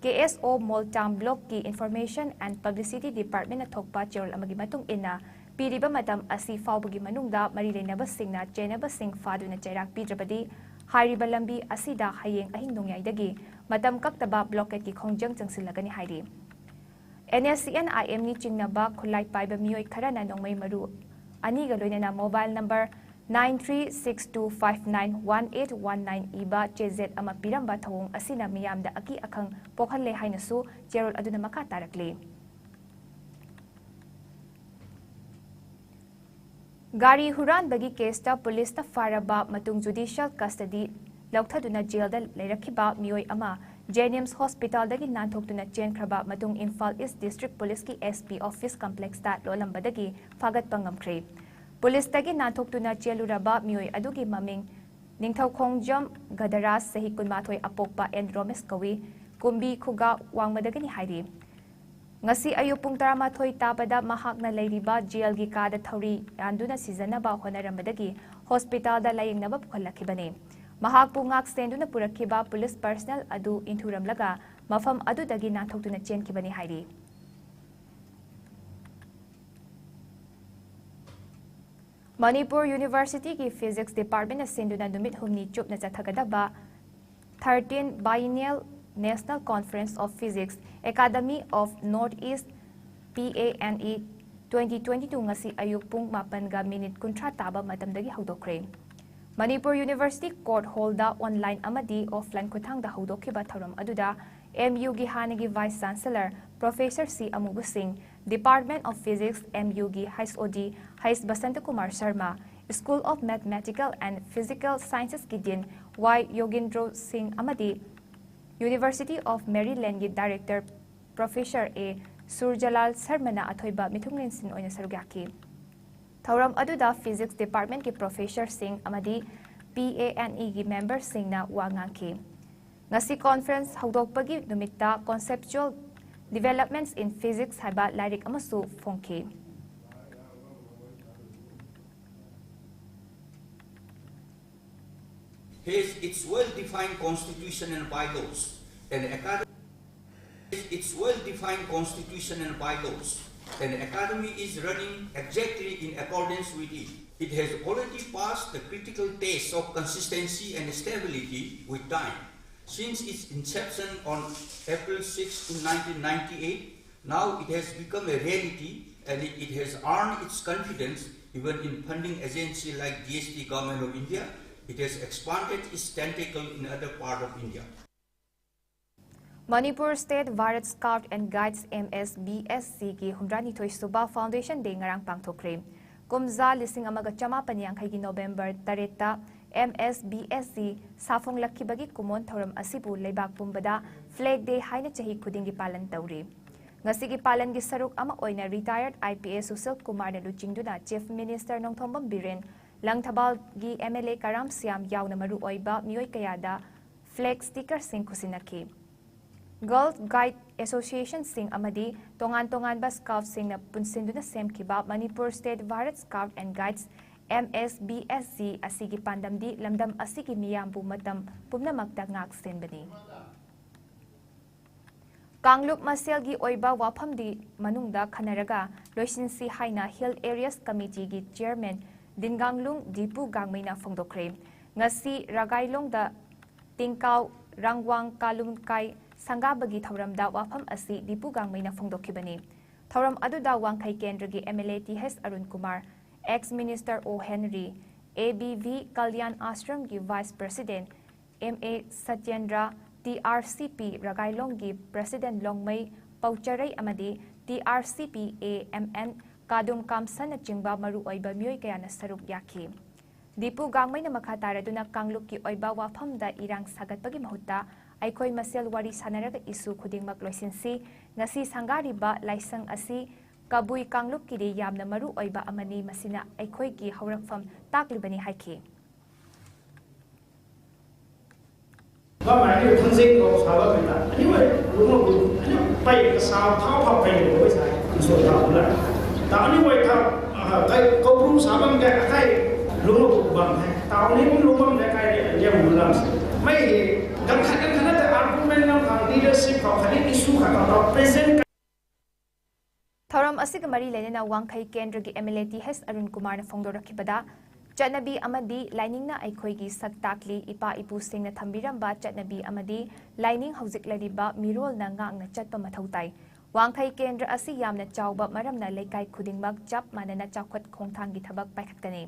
K S O ꯃꯣꯜꯇꯥꯝ ꯕ꯭ꯂꯣꯛꯀꯤ Information and Publicity Departmentꯅ ꯊꯣꯛꯄ ꯆꯦꯔꯣꯜ ꯑꯃꯒꯤ ꯃꯇꯨꯡ ꯏꯟꯅ, ꯄꯤꯔꯤꯕ ꯃꯇꯝ ꯑꯁꯤ ꯐꯥꯎꯕꯒꯤ ꯃꯅꯨꯡꯗ ꯃꯔꯤ ꯂꯩꯅꯕꯁꯤꯡꯅ ꯆꯦꯟꯅꯕꯁꯤꯡ ꯐꯥꯗꯨꯅ ꯆꯩꯔꯥꯛ ꯄꯤꯗ꯭ꯔꯕꯗꯤ, ꯍꯥꯏꯔꯤꯕ ꯂꯝꯕꯤ ꯑꯁꯤꯗ ꯍꯌꯦꯡ ꯑꯍꯤꯡ ꯅꯣꯡꯌꯥꯏꯗꯒꯤ ꯃꯇꯝ ꯀꯛꯇꯕ ꯕ꯭ꯂꯣꯀꯦꯠꯀꯤ ꯈꯣꯡꯖꯪ ꯆꯪꯁꯤꯜꯂꯒꯅꯤ ꯍꯥꯏꯔꯤ꯫ N S C N I M ꯅꯤ ꯆꯤꯡꯅꯕ ꯈꯨꯠꯂꯥꯏ ꯄꯥꯏꯕ ꯃꯤꯑꯣꯏ ꯈꯔꯅ ꯅꯣꯡꯃꯩ ꯃꯔꯨ ꯑꯅꯤꯒ ꯂꯣꯏꯅꯅ mobile number nine three six two five nine one eight one nine ꯏꯕ ꯆꯦꯖꯦꯠ ꯑꯃ ꯄꯤꯔꯝꯕ ꯊꯧꯑꯣꯡ ꯑꯁꯤꯅ ꯃꯤꯌꯥꯝꯗ ꯑꯀꯤ ꯑꯈꯪ ꯄꯣꯛꯍꯜꯂꯦ ꯍꯥꯏꯅꯁꯨ ꯆꯦꯔꯣꯜ ꯑꯗꯨꯅ ꯃꯈꯥ ꯇꯥꯔꯛꯂꯤ꯫ ꯒꯥꯔꯤ ꯍꯨꯔꯥꯟꯕꯒꯤ ꯀꯦꯁꯇ ꯄꯨꯂꯤꯁꯅ ꯐꯥꯔꯕ ꯃꯇꯨꯡ ꯖꯨꯗꯤꯁꯤꯌꯦꯜ ꯀꯁꯇꯗꯤ ꯂꯧꯊꯗꯨꯅ ꯖꯦꯜꯗ ꯂꯩꯔꯛꯈꯤꯕ ꯃꯤꯑꯣꯏ ꯑꯃ ꯖꯦꯅꯤꯝꯁ ꯍꯣꯁꯄꯤꯇꯥꯜꯗꯒꯤ ꯅꯥꯟꯊꯣꯛꯇꯨꯅ ꯆꯦꯟꯈ꯭ꯔꯕ ꯃꯇꯨꯡ ꯏꯝꯐꯥꯜ ꯏꯁ ꯗꯤꯁꯇ꯭ꯔꯤꯛ ꯄꯨꯂꯤꯁꯀꯤ S P office complexꯇ ꯂꯣꯜꯂꯝꯕꯗꯒꯤ ꯐꯥꯒꯠꯄ ꯉꯝꯈ꯭ꯔꯦ꯫ ꯄꯨꯂꯤꯁꯇꯒꯤ ꯅꯥꯟꯊꯣꯛꯇꯨꯅ ꯆꯦꯜꯂꯨꯔꯕ ꯃꯤꯑꯣꯏ ꯑꯗꯨꯒꯤ ꯃꯃꯤꯡ ꯅꯤꯡꯊꯧꯈꯣꯡꯖꯝ ꯒꯗꯔꯥꯖ, ꯆꯍꯤ ꯀꯨꯟꯃꯥꯊꯣꯏ, ꯑꯄꯣꯛꯄ ꯑꯦꯟ ꯔꯣꯃꯦꯁ ꯀꯧꯏ, ꯀꯨꯝꯕꯤ ꯈꯨꯒꯥ ꯋꯥꯡꯃꯗꯒꯤꯅꯤ ꯍꯥꯏꯔꯤ꯫ ꯉꯁꯤ ꯑꯌꯨꯛ ꯄꯨꯡ ꯇꯔꯥꯃꯥꯊꯣꯏ ꯇꯥꯕꯗ ꯃꯍꯥꯛꯅ ꯂꯩꯔꯤꯕ ꯖꯦꯜꯒꯤ ꯀꯥꯗ ꯊꯧꯔꯤ ꯌꯥꯟꯗꯨꯅ ꯁꯤꯖꯅꯕ ꯍꯣꯠꯅꯔꯝꯕꯗꯒꯤ ꯍꯣꯁꯄꯤꯇꯥꯜꯗ ꯂꯥꯌꯦꯡꯅꯕ ꯄꯨꯈꯠꯂꯛꯈꯤꯕꯅꯤ꯫ ꯃꯍꯥꯛꯄꯨ ꯉꯥꯛ ꯁꯦꯟꯗꯨꯅ ꯄꯨꯔꯛꯈꯤꯕ ꯄꯨꯂꯤꯁ ꯄꯔꯁꯅꯦꯜ ꯑꯗꯨ ꯏꯟꯊꯨꯔꯝꯂꯒ ꯃꯐꯝ ꯑꯗꯨꯗꯒꯤ ꯅꯥꯟꯊꯣꯛꯇꯨꯅ ꯆꯦꯟꯈꯤꯕꯅꯤ ꯍꯥꯏꯔꯤ꯫ ꯃꯅꯤꯄꯨꯔ ꯌꯨꯅꯤꯚꯔꯁꯤꯇꯤꯒꯤ ꯐꯤꯖꯤꯛꯁ ꯗꯤꯄꯥꯔꯠꯃꯦꯟꯅ ꯁꯤꯟꯗꯨꯅ ꯅꯨꯃꯤꯠ ꯍꯨꯝꯅꯤ ꯆꯨꯞꯅ ꯆꯠꯊꯒꯗꯕ thirteen Biennial National Conference of Physics Academy of North East, P A N E, twenty twenty-two ꯉꯁꯤ ꯑꯌꯨꯛ ꯄꯨꯡ ꯃꯥꯄꯟꯒ ꯃꯤꯅꯤꯠ ꯀꯨꯟꯊ꯭ꯔꯥ ꯇꯥꯕ ꯃꯇꯝꯗꯒꯤ ꯍꯧꯗꯣꯛꯈ꯭ꯔꯦ꯫ ꯃꯅꯤꯄꯨꯔ ꯌꯨꯅꯤꯚꯔꯁꯤꯇꯤ ꯀꯣꯔꯠ ꯍꯣꯜꯗ ꯑꯣꯟꯂꯥꯏꯟ ꯑꯃꯗꯤ ꯑꯣꯐꯂꯥꯏꯟ ꯈꯨꯠꯊꯥꯡꯗ ꯍꯧꯗꯣꯛꯈꯤꯕ ꯊꯧꯔꯝ ꯑꯗꯨꯗ ꯑꯦꯝ ꯌꯨꯒꯤ ꯍꯥꯟꯅꯒꯤ ꯚꯥꯏꯁ ꯆꯥꯟꯁꯦꯂꯔ ꯄ꯭ꯔꯣꯐꯦꯁꯔ ꯁꯤ ꯑꯃꯨꯕ ꯁꯤꯡ, Department of Physics, ꯑꯦꯝ ꯌꯨꯒꯤ H O D H Basanta Kumar Sharma, School of Mathematical and Physical Sciences ꯀꯤ ꯗꯤꯟ ꯋꯥꯏ ꯌꯣꯒꯦꯟꯗ꯭ꯔꯣ ꯁꯤꯡ ꯑꯃꯗꯤ University of Maryland ꯒꯤ ꯗꯥꯏꯔꯦꯛꯇꯔ ꯄ꯭ꯔꯣꯐꯦꯁꯔ ꯑꯦ ꯁꯨꯔꯖꯂꯥꯜ ꯁꯔꯃꯅ ꯑꯊꯣꯏꯕ ꯃꯤꯊꯨꯡꯂꯦꯟꯁꯤꯟ ꯑꯣꯏꯅ ꯁꯔꯨꯛ ꯌꯥꯈꯤ꯫ ꯊꯧꯔꯝ ꯑꯗꯨꯗ ꯐꯤꯖꯤꯛꯁ ꯗꯤꯄꯥꯔꯠꯃꯦꯟꯠꯀꯤ ꯄ꯭ꯔꯣꯐꯦꯁꯔꯁꯤꯡ ꯑꯃꯗꯤ ꯄꯤ ꯑꯦ ꯑꯦꯟ ꯏꯒꯤ ꯃꯦꯝꯕꯔꯁꯤꯡꯅ ꯋꯥ ꯉꯥꯡꯈꯤ꯫ ꯉꯁꯤ ꯀꯣꯟꯐꯔꯦꯟꯁ ꯍꯧꯗꯣꯛꯄꯒꯤ ꯅꯨꯃꯤꯠꯇ Conceptual Developments in Physics ꯍꯥꯏꯕ ꯂꯥꯏꯔꯤꯛ ꯑꯃꯁꯨ ꯐꯣꯡꯈꯤ꯫ Has its well-defined constitution and bylaws. An academy, its well-defined constitution and bylaws. An academy is running exactly in accordance with it. It has already passed the critical test of consistency and stability with time. Since its inception on April sixth, nineteen ninety-eight, now it has become a reality and it, it has earned its confidence even in funding agency like G S T Government of India. It has expanded its tentacle in other part of India. Manipur State Bharat Scout and Guides, M S B S G ꯒꯤ ꯍꯨꯝꯗ꯭ꯔꯥꯅꯤꯊꯣꯏ ꯁꯨꯕ Foundation Day ꯉꯔꯥꯡ ꯄꯥꯡꯊꯣꯛꯈ꯭ꯔꯦ꯫ ꯀꯨꯝꯖꯥ ꯂꯤꯁꯤꯡ ꯑꯃꯒ ꯆꯃꯥꯄꯟ ꯌꯥꯡꯈꯩꯒꯤ ꯅꯣꯚꯦꯝꯕꯔ ꯇꯔꯦꯠꯇ M S B S G ꯁꯥꯐꯣꯡꯂꯛꯈꯤꯕꯒꯤ ꯀꯨꯝꯑꯣꯟ ꯊꯧꯔꯝ ꯑꯁꯤꯕꯨ ꯂꯩꯕꯥꯛ ꯄꯨꯝꯕꯗ Flag Day ꯍꯥꯏꯅ ꯆꯍꯤ ꯈꯨꯗꯤꯡꯒꯤ ꯄꯥꯂꯟ ꯇꯧꯔꯤ꯫ ꯉꯁꯤꯒꯤ ꯄꯥꯂꯟꯒꯤ ꯁꯔꯨꯛ ꯑꯃ ꯑꯣꯏꯅ retired I P S Sushil ꯀꯨꯃꯥꯔꯅ ꯂꯨꯆꯤꯡꯗꯨꯅ Chief Minister Nongthombam Biren, ꯂꯪꯊꯕꯥꯜꯒꯤ M L A ꯀꯔꯥꯝ ꯁ꯭ꯌꯥꯝ ꯌꯥꯎꯅ ꯃꯔꯨꯑꯣꯏꯕ ꯃꯤꯑꯣꯏ ꯀꯌꯥꯗ flag stickerꯁꯤꯡ ꯈꯨꯠꯁꯤꯟꯅꯈꯤ꯫ Girl Guide Associationꯁꯤꯡ ꯑꯃꯗꯤ ꯇꯣꯉꯥꯟ ꯇꯣꯉꯥꯟꯕ Scoutꯁꯤꯡꯅ ꯄꯨꯟꯁꯤꯟꯗꯨꯅ ꯁꯦꯝꯈꯤꯕ Manipur State Bharat Scout and Guides, M S B S G ꯑꯁꯤꯒꯤ ꯄꯥꯟꯗꯝꯗꯤ ꯂꯝꯗꯝ ꯑꯁꯤꯒꯤ ꯃꯤꯌꯥꯝꯕꯨ ꯃꯇꯝ ꯄꯨꯝꯅꯃꯛꯇ ꯉꯥꯛ ꯁꯦꯟꯕꯅꯤ꯫ ꯀꯥꯡꯂꯨꯞ ꯃꯁꯦꯜꯒꯤ ꯑꯣꯏꯕ ꯋꯥꯐꯝꯗꯤ ꯃꯅꯨꯡꯗ ꯈꯟꯅꯔꯒ ꯂꯣꯏꯁꯤꯟꯁꯤ ꯍꯥꯏꯅ Hill Areas Committeeꯒꯤ Chairman ꯗꯤꯟꯒꯥꯡꯂꯨꯡ ꯗꯤꯄꯨ ꯒꯥꯡꯃꯩꯅ ꯐꯣꯡꯗꯣꯛꯈ꯭ꯔꯦ꯫ ꯉꯁꯤ ꯔꯥꯒꯥꯏꯂꯣꯡꯗ ꯇꯤꯡꯀꯥꯎ ꯔꯥꯡꯋꯥꯡ ꯀꯥꯂꯨꯝ ꯀꯥꯏ ꯁꯪꯒꯥꯕꯒꯤ ꯊꯧꯔꯝꯗ ꯋꯥꯐꯝ ꯑꯁꯤ ꯗꯤꯄꯨ ꯒꯥꯡꯃꯩꯅ ꯐꯣꯡꯗꯣꯛꯈꯤꯕꯅꯤ꯫ ꯊꯧꯔꯝ ꯑꯗꯨꯗ ꯋꯥꯡꯈꯩ ꯀꯦꯟꯗ꯭ꯔꯒꯤ MLA ꯇꯤ ꯑꯦꯁ ꯑꯔꯨꯟ ꯀꯨꯃꯥꯔ, ex minister ꯑꯣ Henry, ABV Kalyan ꯑꯥꯁ꯭ꯔꯝꯒꯤ vice president MA Satyendra, TRCP ꯔꯒꯥꯏꯂꯣꯡꯒꯤ president ꯂꯣꯡꯃꯩ ꯄꯧꯆꯔꯩ ꯑꯃꯗꯤ TRCP AMN ꯀꯥꯗꯨꯝ ꯀꯥꯝꯁꯟꯅꯆꯤꯡꯕ ꯃꯔꯨꯑꯣꯏꯕ ꯃꯤꯑꯣꯏ ꯀꯌꯥꯅ ꯁꯔꯨꯛ ꯌꯥꯈꯤ꯫ ꯗꯤꯄꯨ ꯒꯥꯡꯃꯩꯅ ꯃꯈꯥ ꯇꯥꯔꯗꯨꯅ ꯀꯥꯡꯂꯨꯞꯀꯤ ꯑꯣꯏꯕ ꯋꯥꯐꯝꯗ ꯏꯔꯥꯡ ꯁꯥꯒꯠꯄꯒꯤ ꯃꯍꯨꯠꯇ ꯑꯩꯈꯣꯏ ꯃꯁꯦꯜ ꯋꯥꯔꯤ ꯁꯥꯟꯅꯔꯒ issue ꯈꯨꯗꯤꯡꯃꯛ ꯂꯣꯏꯁꯤꯟꯁꯤ꯫ ꯉꯁꯤ ꯁꯪꯒꯥꯔꯤꯕ ꯂꯥꯏꯁꯪ ꯑꯁꯤ ꯀꯕꯨꯏ ꯀꯥꯡꯂꯨꯞꯀꯤꯗꯤ ꯌꯥꯝꯅ ꯃꯔꯨ ꯑꯣꯏꯕ ꯑꯃꯅꯤ, ꯃꯁꯤꯅ ꯑꯩꯈꯣꯏꯒꯤ ꯍꯧꯔꯛꯐꯝ ꯇꯥꯛꯂꯤꯕꯅꯤ ꯍꯥꯏꯈꯤ꯫ Bamai ni thang jing ko sa ba mi ta. Ani wai lu mo bu. Ani pai ka sa tha pha pai ko wai sa. Ni so ta bu la. Ta ani wai tha, ah, kai ko bru sa bam ka kai lu mo bu bam hai. Ta ani bu lu bam ka kai ni ya bu lam. Mai he gan khat gan khat ta argument lam ka leadership ka khat ni issue ka ka present. ꯊꯧꯔꯝ ꯑꯁꯤꯒ ꯃꯔꯤ ꯂꯩꯅꯅ ꯋꯥꯡꯈꯩ ꯀꯦꯟꯗ꯭ꯔꯒꯤ MLA T ꯑꯦꯁ ꯑꯔꯨꯟ ꯀꯨꯃꯥꯔꯅ ꯐꯣꯡꯗꯣꯔꯛꯈꯤꯕꯗ, ꯆꯠꯅꯕꯤ ꯑꯃꯗꯤ ꯂꯥꯏꯅꯤꯡꯅ ꯑꯩꯈꯣꯏꯒꯤ ꯁꯛ ꯇꯥꯛꯂꯤ, ꯏꯄꯥ ꯏꯄꯨꯁꯤꯡꯅ ꯊꯝꯕꯤꯔꯝꯕ ꯆꯠꯅꯕꯤ ꯑꯃꯗꯤ ꯂꯥꯏꯅꯤꯡ ꯍꯧꯖꯤꯛ ꯂꯩꯔꯤꯕ ꯃꯤꯔꯣꯜꯅ ꯉꯥꯛꯅ ꯆꯠꯄ ꯃꯊꯧ ꯇꯥꯏ꯫ ꯋꯥꯡꯈꯩ ꯀꯦꯟꯗ꯭ꯔ ꯑꯁꯤ ꯌꯥꯝꯅ ꯆꯥꯎꯕ ꯃꯔꯝꯅ ꯂꯩꯀꯥꯏ ꯈꯨꯗꯤꯡꯃꯛ ꯆꯞ ꯃꯥꯟꯅꯅ ꯆꯥꯎꯈꯠ ꯈꯣꯡꯊꯥꯡꯒꯤ ꯊꯕꯛ ꯄꯥꯏꯈꯠꯀꯅꯤ꯫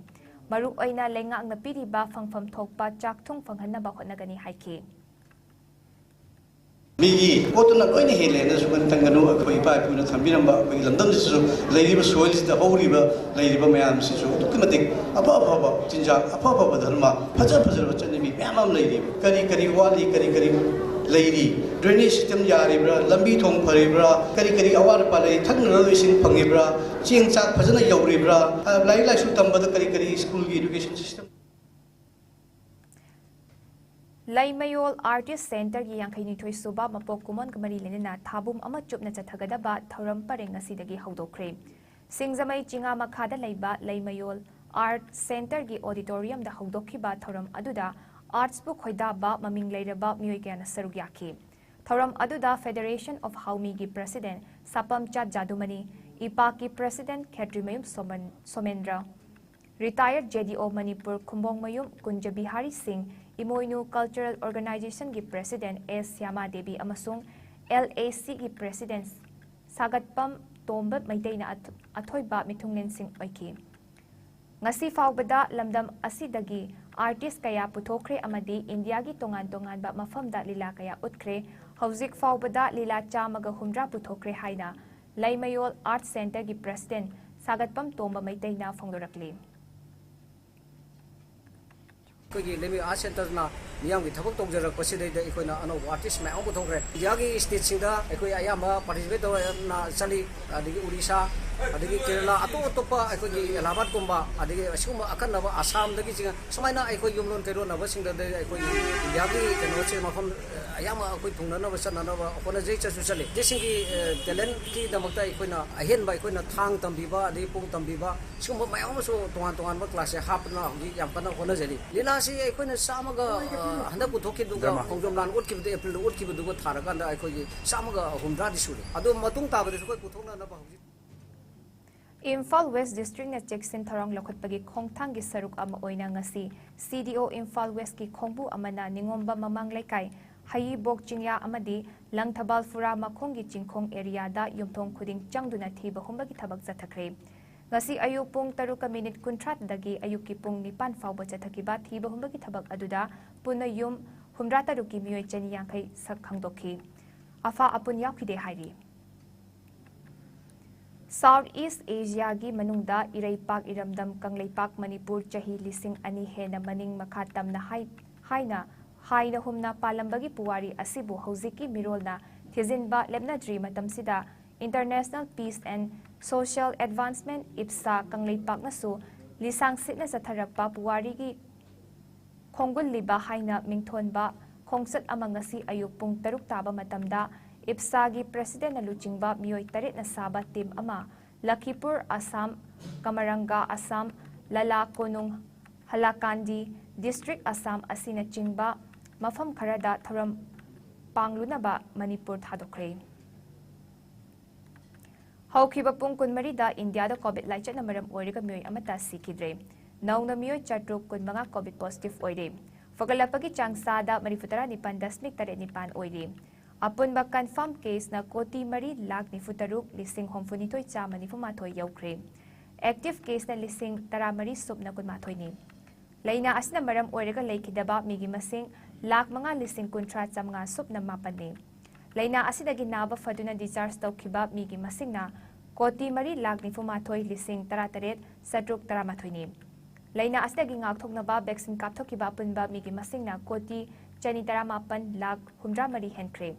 ꯃꯔꯨꯑꯣꯏꯅ ꯂꯩꯉꯥꯛꯅ ꯄꯤꯔꯤꯕ ꯐꯪꯐꯝ ꯊꯣꯛꯄ ꯆꯥꯛ ꯊꯨꯝ ꯐꯪꯍꯟꯅꯕ ꯍꯣꯠꯅꯒꯅꯤ ꯍꯥꯏꯈꯤ꯫ ꯃꯤꯒꯤ ꯄꯣꯠꯇꯨꯅ ꯂꯣꯏꯅ ꯍꯦꯜꯂꯦꯅꯁꯨ ꯈꯟ-, ꯈꯟꯒꯅꯨ꯫ ꯑꯩꯈꯣꯏ ꯏꯄꯥ ꯏꯄꯨꯅ ꯊꯝꯕꯤꯔꯝꯕ ꯑꯩꯈꯣꯏꯒꯤ ꯂꯝꯗꯝꯁꯤꯁꯨ ꯂꯩꯔꯤꯕ soilꯁꯤꯗ ꯍꯧꯔꯤꯕ, ꯂꯩꯔꯤꯕ ꯃꯌꯥꯝꯁꯤꯁꯨ ꯑꯗꯨꯛꯀꯤ ꯃꯇꯤꯛ ꯑꯐ ꯑꯐꯕ ꯆꯤꯟꯖꯥꯛ, ꯑꯐ ꯑꯐꯕ ꯙꯔꯃ, ꯐꯖ ꯐꯖꯔꯕ ꯆꯠꯅꯕꯤ ꯃꯌꯥꯝ ꯑꯃ ꯂꯩꯔꯤ꯫ ꯀꯔꯤ ꯀꯔꯤ ꯋꯥꯠꯂꯤ, ꯀꯔꯤ ꯀꯔꯤ ꯂꯩꯔꯤ, drainage system ꯌꯥꯔꯤꯕ꯭ꯔꯥ, ꯂꯝꯕꯤ ꯊꯣꯡ ꯐꯔꯤꯕ꯭ꯔꯥ, ꯀꯔꯤ ꯀꯔꯤ ꯑꯋꯥꯠ ꯑꯄꯥ ꯂꯩꯔꯤ, ꯊꯛꯅꯅꯕ ꯏꯁꯤꯡ ꯐꯪꯉꯤꯕ꯭ꯔꯥ, ꯆꯦꯡ ꯆꯥꯛ ꯐꯖꯅ ꯌꯧꯔꯤꯕ꯭ꯔꯥ, ꯑ, ꯂꯥꯏꯔꯤꯛ ꯂꯥꯏꯁꯨ ꯇꯝꯕꯗ ꯀꯔꯤ ꯀꯔꯤ schoolꯒꯤ education system꯫ ꯂꯩꯃꯌꯣꯜ Artist Centreꯒꯤ ꯌꯥꯡꯈꯩꯅꯤꯊꯣꯏ ꯁꯨꯕ ꯃꯄꯣꯛ ꯀꯨꯝꯑꯣꯟꯒ ꯃꯔꯤ ꯂꯩꯅꯅ ꯊꯥꯕꯨꯝ ꯑꯃ ꯆꯨꯞꯅ ꯆꯠꯊꯒꯗꯕ ꯊꯧꯔꯝ ꯄꯔꯦꯡ ꯉꯁꯤꯗꯒꯤ ꯍꯧꯗꯣꯛꯈ꯭ꯔꯦ꯫ ꯁꯤꯡꯖꯃꯩ ꯆꯤꯉꯥ ꯃꯈꯥꯗ ꯂꯩꯕ ꯂꯩꯃꯌꯣꯜ Art Centreꯒꯤ auditoriumꯗ ꯍꯧꯗꯣꯛꯈꯤꯕ ꯊꯧꯔꯝ ꯑꯗꯨꯗ artsꯄꯨ ꯈꯣꯏꯗꯥꯕ ꯃꯃꯤꯡ ꯂꯩꯔꯕ ꯃꯤꯑꯣꯏ ꯀꯌꯥꯅ ꯁꯔꯨꯛ ꯌꯥꯈꯤ꯫ ꯊꯧꯔꯝ ꯑꯗꯨꯗ Federation of ꯍꯥꯎꯃꯤꯒꯤ president ꯁꯥꯄꯝꯆꯥꯠ ꯖꯥꯗꯨꯃꯅꯤ, ꯏꯄꯥꯛꯀꯤ president Khetrimayum ꯁꯣꯃꯟ-, ꯁꯣꯃꯦꯟꯗ꯭ꯔ, retired JDO Manipur ꯈꯨꯝꯕꯣꯡꯃꯌꯨꯝ ꯀꯨꯟꯖ Bihari ꯁꯤꯡ, ꯏꯃꯣꯏꯅꯨ Cultural Organizationꯒꯤ president ꯑꯦꯁ ꯁ꯭ꯌꯥꯃꯥ ꯗꯦꯕꯤ ꯑꯃꯁꯨꯡ LACꯒꯤ president ꯁꯥꯒꯠꯄꯝ ꯇꯣꯝꯕ ꯃꯩꯇꯩꯅ ꯑꯊꯣꯏꯕ ꯃꯤꯊꯨꯡꯂꯦꯟꯁꯤꯡ ꯑꯣꯏꯈꯤ꯫ ꯉꯁꯤ ꯐꯥꯎꯕꯗ ꯂꯝꯗꯝ ꯑꯁꯤꯗꯒꯤ ꯑꯥꯔꯇꯤꯁ ꯀꯌꯥ ꯄꯨꯊꯣꯛꯈ꯭ꯔꯦ ꯑꯃꯗꯤ ꯏꯟꯗꯤꯌꯥꯒꯤ ꯇꯣꯉꯥꯟ ꯇꯣꯉꯥꯟꯕ ꯃꯐꯝꯗ ꯂꯤꯂꯥ ꯀꯌꯥ ꯎꯠꯈ꯭ꯔꯦ꯫ ꯍꯧꯖꯤꯛ ꯐꯥꯎꯕꯗ ꯂꯤꯂꯥ ꯆꯥꯝꯃꯒ ꯍꯨꯝꯗ꯭ꯔꯥ ꯄꯨꯊꯣꯛꯈ꯭ꯔꯦ ꯍꯥꯏꯅ ꯂꯩꯃꯌꯣꯜ ꯑꯥꯔꯠ ꯁꯦꯟꯇꯔꯒꯤ ꯄ꯭ꯔꯁꯤꯗꯦꯟ ꯁꯥꯒꯠꯄꯝ ꯇꯣꯝꯕ ꯃꯩꯇꯩꯅ ꯐꯣꯡꯗꯣꯔꯛꯂꯤ꯫ ꯑꯩꯈꯣꯏꯒꯤ ꯂꯩꯃꯌꯣꯜ ꯑꯥꯔꯠ ꯁꯦꯟꯇꯔꯅ ꯃꯤꯌꯥꯝꯒꯤ ꯊꯕꯛ ꯇꯧꯖꯔꯛꯄꯁꯤꯗꯩꯗ ꯑꯩꯈꯣꯏꯅ ꯑꯅꯧꯕ ꯑꯥꯔꯇꯤꯁ ꯃꯌꯥꯝ ꯑꯃ ꯄꯨꯊꯣꯛꯈ꯭ꯔꯦ꯫ ꯏꯟꯗꯤꯌꯥꯒꯤ ꯁ꯭ꯇꯦꯠꯁꯤꯡꯗ ꯑꯩꯈꯣꯏ ꯑꯌꯥꯝꯕ ꯄꯥꯔꯇꯤꯁꯤꯄꯦꯠ ꯇꯧꯔꯅ ꯆꯠꯂꯤ꯫ ꯑꯗꯒꯤ ꯎꯔꯤꯁꯥ, ꯑꯗꯒꯤ ꯀꯦꯔꯂꯥ, ꯑꯇꯣꯞ ꯑꯇꯣꯞꯄ ꯑꯩꯈꯣꯏꯒꯤ ꯑꯦꯂꯥꯍꯥꯕꯥꯗꯀꯨꯝꯕ, ꯑꯗꯒꯤ ꯑꯁꯤꯒꯨꯝꯕ ꯑꯀꯟꯅꯕ ꯑꯁꯥꯝꯗꯒꯤ ꯆꯤꯡ-, ꯁꯨꯃꯥꯏꯅ ꯑꯩꯈꯣꯏ ꯌꯨꯝꯂꯣꯟ ꯀꯩꯔꯣꯟꯅꯕꯁꯤꯡꯗ ꯑꯩꯈꯣꯏꯒꯤ ꯏꯟꯗꯤꯌꯥꯒꯤ ꯀꯩꯅꯣꯁꯦ ꯃꯐꯝ ꯑꯌꯥꯝꯕ ꯑꯩꯈꯣꯏ ꯊꯨꯡꯅꯅꯕ ꯆꯠꯅꯅꯕ ꯍꯣꯠꯅꯖꯩ, ꯆꯠꯁꯨ ꯆꯠꯂꯤ꯫ ꯁꯤꯡꯒꯤ ꯇꯦꯂꯦꯟꯠꯀꯤꯗꯃꯛꯇ ꯑꯩꯈꯣꯏꯅ ꯑꯍꯦꯟꯕ ꯑꯩꯈꯣꯏꯅ ꯊꯥꯡ ꯇꯝꯕꯤꯕ, ꯑꯗꯒꯤ ꯄꯨꯡ ꯇꯝꯕꯤꯕ, ꯁꯤꯒꯨꯝꯕ ꯃꯌꯥꯝ ꯑꯃꯁꯨ ꯇꯣꯉꯥꯟ ꯇꯣꯉꯥꯟꯕ ꯀ꯭ꯂꯥꯁꯁꯦ ꯍꯥꯞꯇꯅ ꯍꯧꯖꯤꯛ ꯌꯥꯝ ꯀꯟꯅ ꯍꯣꯠꯅꯖꯔꯤ꯫ ꯂꯤꯂꯥꯁꯤ ꯑꯩꯈꯣꯏꯅ ꯆꯥꯝꯃꯒ, ꯑ, ꯍꯟꯗꯛ ꯄꯨꯊꯣꯛꯈꯤꯕꯗꯨꯒ ꯈꯣꯡꯖꯣꯝ ꯂꯥꯟ ꯎꯠꯈꯤꯕꯗꯨ, ꯑꯦꯄ꯭ꯔꯤꯜꯗ ꯎꯠꯈꯤꯕꯗꯨꯒ ꯊꯥꯔꯀꯥꯟꯗ ꯑꯩꯈꯣꯏꯒꯤ ꯆꯥꯝꯃꯒ ꯍꯨꯝꯗ꯭ꯔꯥꯗꯤ ꯁꯨꯔꯦ꯫ ꯑꯗꯣ ꯃꯇꯨꯡ ꯇꯥꯕꯗꯁꯨ ꯑꯩꯈꯣꯏ ꯄꯨꯊꯣꯛꯅꯅꯕ ꯍꯧꯖꯤꯛ ꯏꯝꯐꯥꯜ ꯋꯦꯁ ꯗꯤꯁꯇ꯭ꯔꯤꯛꯅ ꯆꯦꯛꯁꯤꯟ ꯊꯧꯔꯥꯡ ꯂꯧꯈꯠꯄꯒꯤ ꯈꯣꯡꯊꯥꯡꯒꯤ ꯁꯔꯨꯛ ꯑꯃ ꯑꯣꯏꯅ ꯉꯁꯤ ꯁꯤ ꯗꯤ ꯑꯣ ꯏꯝꯐꯥꯜ ꯋꯦꯁꯀꯤ ꯈꯣꯡꯕꯨ ꯑꯃꯅ ꯅꯤꯉꯣꯝꯕ ꯃꯃꯥꯡ ꯂꯩꯀꯥꯏ ꯍꯌꯤꯕꯣꯛ ꯆꯤꯡꯌꯥ ꯑꯃꯗꯤ ꯂꯪꯊꯕꯥꯜ ꯐꯨꯔꯥ ꯃꯈꯣꯡꯒꯤ ꯆꯤꯡꯈꯣꯡ ꯑꯦꯔꯤꯌꯥꯗ ꯌꯨꯝꯊꯣꯡ ꯈꯨꯗꯤꯡ ꯆꯪꯗꯨꯅ ꯊꯤꯕ ꯍꯨꯝꯕꯒꯤ ꯊꯕꯛ ꯆꯠꯊꯈ꯭ꯔꯦ꯫ ꯉꯁꯤ ꯑꯌꯨꯛ ꯄꯨꯡ ꯇꯔꯨꯛꯀ ꯃꯤꯅꯤꯠ ꯀꯨꯟꯊ꯭ꯔꯥꯗꯒꯤ ꯑꯌꯨꯛꯀꯤ ꯄꯨꯡ ꯅꯤꯄꯥꯟ ꯐꯥꯎꯕ ꯆꯠꯊꯈꯤꯕ ꯊꯤꯕ ꯍꯨꯝꯕꯒꯤ ꯊꯕꯛ ꯑꯗꯨꯗ ꯄꯨꯟꯅ ꯌꯨꯝ ꯍꯨꯝꯗ꯭ꯔꯥ ꯇꯔꯨꯛꯀꯤ ꯃꯤꯑꯣꯏ ꯆꯅꯤ ꯌꯥꯡꯈꯩ ꯁꯛ ꯈꯪꯗꯣꯛꯈꯤ꯫ ꯑꯐꯥ ꯑꯄꯨꯟ ꯌꯥꯎꯈꯤꯗꯦ ꯍꯥꯏꯔꯤ꯫ ꯁꯥꯎꯠ ꯏꯁ ꯑꯦꯁꯤꯌꯥꯒꯤ ꯃꯅꯨꯡꯗ ꯏꯔꯩꯄꯥꯛ ꯏꯔꯝꯗꯝ ꯀꯪꯂꯩꯄꯥꯛ ꯃꯅꯤꯄꯨꯔ ꯆꯍꯤ ꯂꯤꯁꯤꯡ ꯑꯅꯤ ꯍꯦꯟꯅ ꯃꯅꯤꯡ ꯃꯈꯥ ꯇꯝꯅ ꯍꯥꯏ-, ꯍꯥꯏꯅ ꯍꯥꯏꯅ ꯍꯨꯝꯅ ꯄꯥꯜꯂꯝꯕꯒꯤ ꯄꯨꯋꯥꯔꯤ ꯑꯁꯤꯕꯨ ꯍꯧꯖꯤꯛꯀꯤ ꯃꯤꯔꯣꯜꯅ ꯊꯤꯖꯤꯟꯕ ꯂꯦꯞꯅꯗ꯭ꯔꯤ ꯃꯇꯝꯁꯤꯗ, International Peace and Social Advancement, ꯏꯞꯁꯥ, ꯀꯪꯂꯩꯄꯥꯛꯅꯁꯨ ꯂꯤꯁꯥꯡ ꯁꯤꯠꯅ ꯆꯠꯊꯔꯛꯄ ꯄꯨꯋꯥꯔꯤꯒꯤ ꯈꯣꯡꯒꯨꯜꯂꯤꯕ ꯍꯥꯏꯅ ꯃꯤꯡꯊꯣꯟꯕ ꯈꯣꯡꯆꯠ ꯑꯃ ꯉꯁꯤ ꯑꯌꯨꯛ ꯄꯨꯡ ꯇꯔꯨꯛ ꯇꯥꯕ ꯃꯇꯝꯗ ꯏꯞꯁꯥꯒꯤ ꯄ꯭ꯔꯁꯤꯗꯦꯟꯅ ꯂꯨꯆꯤꯡꯕ ꯃꯤꯑꯣꯏ ꯇꯔꯦꯠꯅ ꯁꯥꯕ ꯇꯤꯝ ꯑꯃ ꯂꯈꯤꯄꯨꯔ, ꯑꯁꯥꯝ, ꯀꯃꯔꯪꯒꯥ, ꯑꯁꯥꯝ, ꯂꯂꯥ ꯀꯣꯅꯨꯡ, ꯍꯂꯥꯀꯥꯟꯗꯤ ꯗꯤꯁꯇ꯭ꯔꯤꯛ, ꯑꯁꯥꯝ ꯑꯁꯤꯅꯆꯤꯡꯕ ꯃꯐꯝ ꯈꯔꯗ ꯊꯧꯔꯝ ꯄꯥꯡꯂꯨꯅꯕ ꯃꯅꯤꯄꯨꯔ ꯊꯥꯗꯣꯛꯈ꯭ꯔꯦ꯫ ꯍꯧꯈꯤꯕ ꯄꯨꯡ ꯀꯨꯟꯃꯔꯤꯗ ꯏꯟꯗꯤꯌꯥꯗ ꯀꯣꯚꯤꯗ ꯂꯥꯏꯆꯠꯅ ꯃꯔꯝ ꯑꯣꯏꯔꯒ ꯃꯤꯑꯣꯏ ꯑꯃꯠꯇ ꯁꯤꯈꯤꯗ꯭ꯔꯦ꯫ ꯅꯧꯅ ꯃꯤꯑꯣꯏ ꯆꯥꯇ꯭ꯔꯨꯛ ꯀꯨꯟꯃꯉꯥ ꯀꯣꯚꯤꯗ ꯄꯣꯖꯤꯇꯤꯚ ꯑꯣꯏꯔꯦ꯫ ꯐꯒꯠꯂꯛꯄꯒꯤ ꯆꯥꯡ ꯆꯥꯗ ꯃꯔꯤꯐꯨ ꯇꯔꯥ ꯅꯤꯄꯥꯟ ꯗꯁꯃꯤꯛ ꯇꯔꯦꯠ ꯅꯤꯄꯥꯟ ꯑꯣꯏꯔꯦ꯫ ꯑꯄꯨꯟꯕ confirm caseꯅ ꯀꯣꯇꯤ ꯃꯔꯤ ꯂꯥꯈ ꯅꯤꯐꯨ ꯇꯔꯨꯛ ꯂꯤꯁꯤꯡ ꯍꯨꯝꯐꯨ ꯅꯤꯊꯣꯏ ꯆꯥꯝꯃ ꯅꯤꯐꯨ ꯃꯥꯊꯣꯏ ꯌꯧꯈ꯭ꯔꯦ꯫ Active caseꯅ ꯂꯤꯁꯤꯡ ꯇꯔꯥ ꯃꯔꯤ ꯁꯨꯞꯅ ꯀꯨꯟ ꯃꯥꯊꯣꯏꯅꯤ꯫ ꯂꯥꯏꯅꯥ ꯑꯁꯤꯅ ꯃꯔꯝ ꯑꯣꯏꯔꯒ ꯂꯩꯈꯤꯗꯕ ꯃꯤꯒꯤ ꯃꯁꯤꯡ ꯂꯥꯈ ꯃꯉꯥ ꯂꯤꯁꯤꯡ ꯀꯨꯟꯊ꯭ꯔꯥ ꯆꯥꯝꯃꯉꯥ ꯁꯨꯞꯅ ꯃꯥꯄꯟꯅꯤ꯫ ꯂꯥꯏꯅꯥ ꯑꯁꯤꯗꯒꯤ ꯅꯥꯕ ꯐꯗꯨꯅ discharge ꯇꯧꯈꯤꯕ ꯃꯤꯒꯤ ꯃꯁꯤꯡꯅ ꯀꯣꯇꯤ ꯃꯔꯤ ꯂꯥꯈ ꯅꯤꯐꯨ ꯃꯥꯊꯣꯏ ꯂꯤꯁꯤꯡ ꯇꯔꯥ ꯇꯔꯦꯠ ꯆꯥꯇ꯭ꯔꯨꯛ ꯇꯔꯥ ꯃꯥꯊꯣꯏꯅꯤ꯫ ꯂꯥꯏꯅꯥ ꯑꯁꯤꯗꯒꯤ ꯉꯥꯛꯊꯣꯛꯅꯕ vaccine ꯀꯥꯞꯊꯣꯛꯈꯤꯕ ꯑꯄꯨꯟꯕ ꯃꯤꯒꯤ ꯃꯁꯤꯡꯅ ꯀꯣꯇꯤ ꯆꯅꯤ ꯇꯔꯥ ꯃꯥꯄꯟ ꯂꯥꯈ ꯍꯨꯝꯗ꯭ꯔꯥ ꯃꯔꯤ ꯍꯦꯟꯈ꯭ꯔꯦ꯫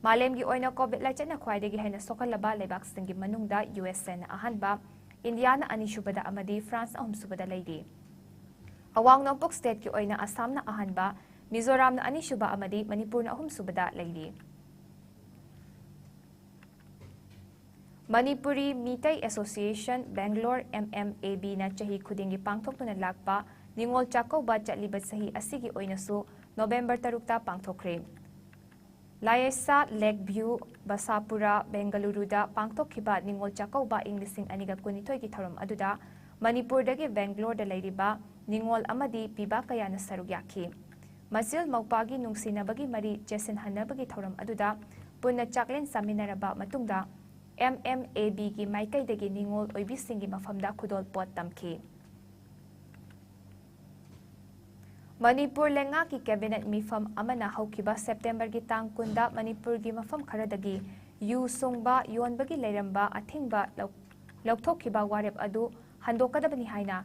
ꯃꯥꯂꯦꯝꯒꯤ ꯑꯣꯏꯅ COVID ꯂꯥꯏꯆꯠꯅ ꯈ꯭ꯋꯥꯏꯗꯒꯤ ꯍꯦꯟꯅ ꯁꯣꯛꯍꯜꯂꯕ ꯂꯩꯕꯥꯛꯁꯤꯡꯒꯤ ꯃꯅꯨꯡꯗ USAꯅ ꯑꯍꯥꯟꯕ, ꯏꯟꯗꯤꯌꯥꯅ ꯑꯅꯤꯁꯨꯕꯗ ꯑꯃꯗꯤ ꯐ꯭ꯔꯥꯟꯁ ꯑꯍꯨꯝꯁꯨꯕꯗ ꯂꯩꯔꯤ꯫ ꯑꯋꯥꯡ ꯅꯣꯡꯄꯣꯛ stateꯀꯤ ꯑꯣꯏꯅ ꯑꯁꯥꯝꯅ ꯑꯍꯥꯟꯕ, ꯃꯤꯖꯣꯔꯥꯝꯅ ꯑꯅꯤꯁꯨꯕ ꯑꯃꯗꯤ ꯃꯅꯤꯄꯨꯔꯅ ꯑꯍꯨꯝꯁꯨꯕꯗ ꯂꯩꯔꯤ꯫ ꯃꯅꯤꯄꯨꯔꯤ ꯃꯤꯇꯩ Association Bangalore, MMABꯅ ꯆꯍꯤ ꯈꯨꯗꯤꯡꯒꯤ ꯄꯥꯡꯊꯣꯛꯇꯨꯅ ꯂꯥꯛꯄ ꯅꯤꯉꯣꯜ ꯆꯥꯛꯀꯧꯕ ꯆꯠꯂꯤꯕ ꯆꯍꯤ ꯑꯁꯤꯒꯤ ꯑꯣꯏꯅꯁꯨ ꯅꯣꯚꯦꯝꯕꯔ ꯇꯔꯨꯛꯇ ꯄꯥꯡꯊꯣꯛꯈ꯭ꯔꯦ꯫ ꯂꯥꯏꯌꯦꯁꯥ Lake View, ꯕꯁꯥꯄꯨꯔꯥ, ꯕꯦꯡꯒꯂꯨꯔꯨꯗ ꯄꯥꯡꯊꯣꯛꯈꯤꯕ ꯅꯤꯉꯣꯜ ꯆꯥꯛꯀꯧꯕ ꯏꯪ ꯂꯤꯁꯤꯡ ꯑꯅꯤꯒ ꯀꯨꯟꯅꯤꯊꯣꯏꯒꯤ ꯊꯧꯔꯝ ꯑꯗꯨꯗ ꯃꯅꯤꯄꯨꯔꯗꯒꯤ ꯕꯦꯡꯒꯂꯣꯔꯗ ꯂꯩꯔꯤꯕ ꯅꯤꯉꯣꯜ ꯑꯃꯗꯤ ꯄꯤꯕ ꯀꯌꯥꯅ ꯁꯔꯨꯛ ꯌꯥꯈꯤ꯫ ꯃꯆꯤꯜ ꯃꯧꯄ꯭ꯋꯥꯒꯤ ꯅꯨꯡꯁꯤꯅꯕꯒꯤ ꯃꯔꯤ ꯆꯦꯠꯁꯤꯟꯍꯟꯅꯕꯒꯤ ꯊꯧꯔꯝ ꯑꯗꯨꯗ ꯄꯨꯟꯅ ꯆꯥꯛꯂꯦꯟ ꯆꯥꯃꯤꯟꯅꯔꯕ ꯃꯇꯨꯡꯗ, MMABꯒꯤ ꯃꯥꯏꯀꯩꯗꯒꯤ ꯅꯤꯉꯣꯜ ꯑꯣꯏꯕꯤꯁꯤꯡꯒꯤ ꯃꯐꯝꯗ ꯈꯨꯗꯣꯜꯄꯣꯠ ꯇꯝꯈꯤ꯫ ꯃꯅꯤꯄꯨꯔ ꯂꯩꯉꯥꯛꯀꯤ cabinet ꯃꯤꯐꯝ ꯑꯃꯅ ꯍꯧꯈꯤꯕ ꯁꯦꯞꯇꯦꯝꯕꯔꯒꯤ ꯇꯥꯡ ꯀꯨꯟꯗ ꯃꯅꯤꯄꯨꯔꯒꯤ ꯃꯐꯝ ꯈꯔꯗꯒꯤ ꯌꯨ ꯁꯨꯡꯕ, ꯌꯣꯟꯕꯒꯤ ꯂꯩꯔꯝꯕ ꯑꯊꯤꯡꯕ ꯂꯧ-, ꯂꯧꯊꯣꯛꯈꯤꯕ ꯋꯥꯔꯦꯞ ꯑꯗꯨ ꯍꯟꯗꯣꯛꯀꯗꯕꯅꯤ ꯍꯥꯏꯅ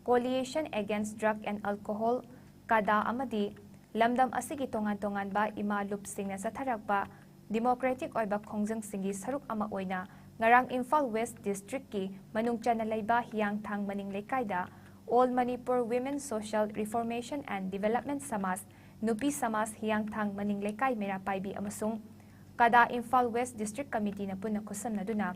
Coalition Against Drug and Alcohol, ꯀꯥꯗꯥ ꯑꯃꯗꯤ ꯂꯝꯗꯝ ꯑꯁꯤꯒꯤ ꯇꯣꯉꯥꯟ ꯇꯣꯉꯥꯟꯕ ꯏꯃꯥ ꯂꯨꯞꯁꯤꯡꯅ ꯆꯠꯊꯔꯛꯄ democratic ꯑꯣꯏꯕ ꯈꯣꯡꯖꯪꯁꯤꯡꯒꯤ ꯁꯔꯨꯛ ꯑꯃ ꯑꯣꯏꯅ ꯉꯔꯥꯡ ꯏꯝꯐꯥꯜ West districtꯀꯤ ꯃꯅꯨꯡ ꯆꯟꯅ ꯂꯩꯕ ꯍꯤꯌꯥꯡꯊꯥꯡ ꯃꯅꯤꯡ ꯂꯩꯀꯥꯏꯗ All Manipur Women Social Reformation and Development ꯁꯃꯥꯖ, ꯅꯨꯄꯤ ꯁꯃꯥꯖ ꯍꯤꯌꯥꯡꯊꯥꯡ ꯃꯅꯤꯡ ꯂꯩꯀꯥꯏ ꯃꯩꯔꯥ ꯄꯥꯏꯕꯤ ꯑꯃꯁꯨꯡ ꯀꯥꯗꯥ ꯏꯝꯐꯥꯜ West District Committeeꯅ ꯄꯨꯟꯅ ꯈꯨꯠꯁꯝꯅꯗꯨꯅ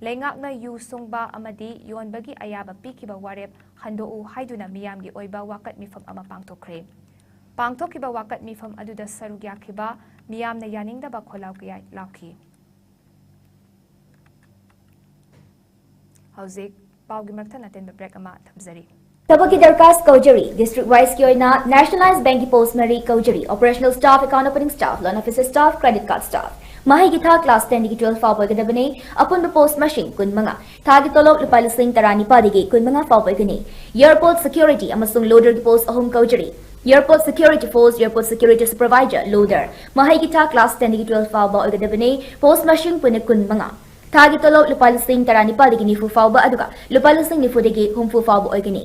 ꯂꯩꯉꯥꯛꯅ ꯌꯨ ꯁꯨꯡꯕ ꯑꯃꯗꯤ ꯌꯣꯟꯕꯒꯤ ꯑꯌꯥꯕ ꯄꯤꯈꯤꯕ ꯋꯥꯔꯦꯞ ꯍꯟꯗꯣꯛꯎ ꯍꯥꯏꯗꯨꯅ ꯃꯤꯌꯥꯝꯒꯤ ꯑꯣꯏꯕ ꯋꯥꯀꯠ ꯃꯤꯐꯝ ꯑꯃ ꯄꯥꯡꯊꯣꯛꯈ꯭ꯔꯦ꯫ ꯄꯥꯡꯊꯣꯛꯈꯤꯕ ꯋꯥꯀꯠ ꯃꯤꯐꯝ ꯑꯗꯨꯗ ꯁꯔꯨꯛ ꯌꯥꯈꯤꯕ ꯃꯤꯌꯥꯝꯅ ꯌꯥꯅꯤꯡꯗꯕ ꯈꯣꯜꯂꯥꯎ ꯀꯌꯥ ꯂꯥꯎꯈꯤ꯫ ꯍꯧꯖꯤꯛ ꯄꯥꯎꯒꯤ ꯃꯔꯛꯊꯠꯅ ꯑꯇꯦꯟꯕ break ꯑꯃ ꯊꯝꯖꯔꯤ꯫ ꯊꯕꯛꯀꯤ ꯗꯔꯀꯥꯁ ꯀꯧꯖꯔꯤ꯫ District wiseꯀꯤ ꯑꯣꯏꯅ Nationalized Bankꯀꯤ post ꯃꯔꯤ ꯀꯧꯖꯔꯤ: Operational Staff, Account Opening Staff, Loan Officer Staff, Credit Card Staff꯫ ꯃꯍꯩꯒꯤ ꯊꯥꯛ class tenꯗꯒꯤ twelve ꯐꯥꯎꯕ ꯑꯣꯏꯒꯗꯕꯅꯤ꯫ ꯑꯄꯨꯟꯕ post ꯃꯁꯤꯡ ꯀꯨꯟꯃꯉꯥ꯫ ꯊꯥꯒꯤ ꯇꯣꯂꯣꯞ ꯂꯨꯄꯥ ꯂꯤꯁꯤꯡ ꯇꯔꯥꯅꯤꯄꯥꯜꯗꯒꯤ ꯀꯨꯟꯃꯉꯥ ꯐꯥꯎꯕ ꯑꯣꯏꯒꯅꯤ꯫ Airport Security ꯑꯃꯁꯨꯡ Loaderꯒꯤ post ꯑꯍꯨꯝ ꯀꯧꯖꯔꯤ: Airport Security Force, Airport Security Supervisor, Loader꯫ ꯃꯍꯩꯒꯤ ꯊꯥꯛ class tenꯗꯒꯤ twelve ꯐꯥꯎꯕ ꯑꯣꯏꯒꯗꯕꯅꯤ꯫ Post ꯃꯁꯤꯡ ꯄꯨꯟꯅ ꯀꯨꯟꯃꯉꯥ꯫ ꯊꯥꯒꯤ ꯇꯣꯂꯣꯞ ꯂꯨꯄꯥ ꯂꯤꯁꯤꯡ ꯇꯔꯥꯅꯤꯄꯥꯜꯗꯒꯤ ꯅꯤꯐꯨ ꯐꯥꯎꯕ, ꯑꯗꯨꯒ ꯂꯨꯄꯥ ꯂꯤꯁꯤꯡ ꯅꯤꯐꯨꯗꯒꯤ ꯍꯨꯝꯐꯨ ꯐꯥꯎꯕ ꯑꯣꯏꯒꯅꯤ꯫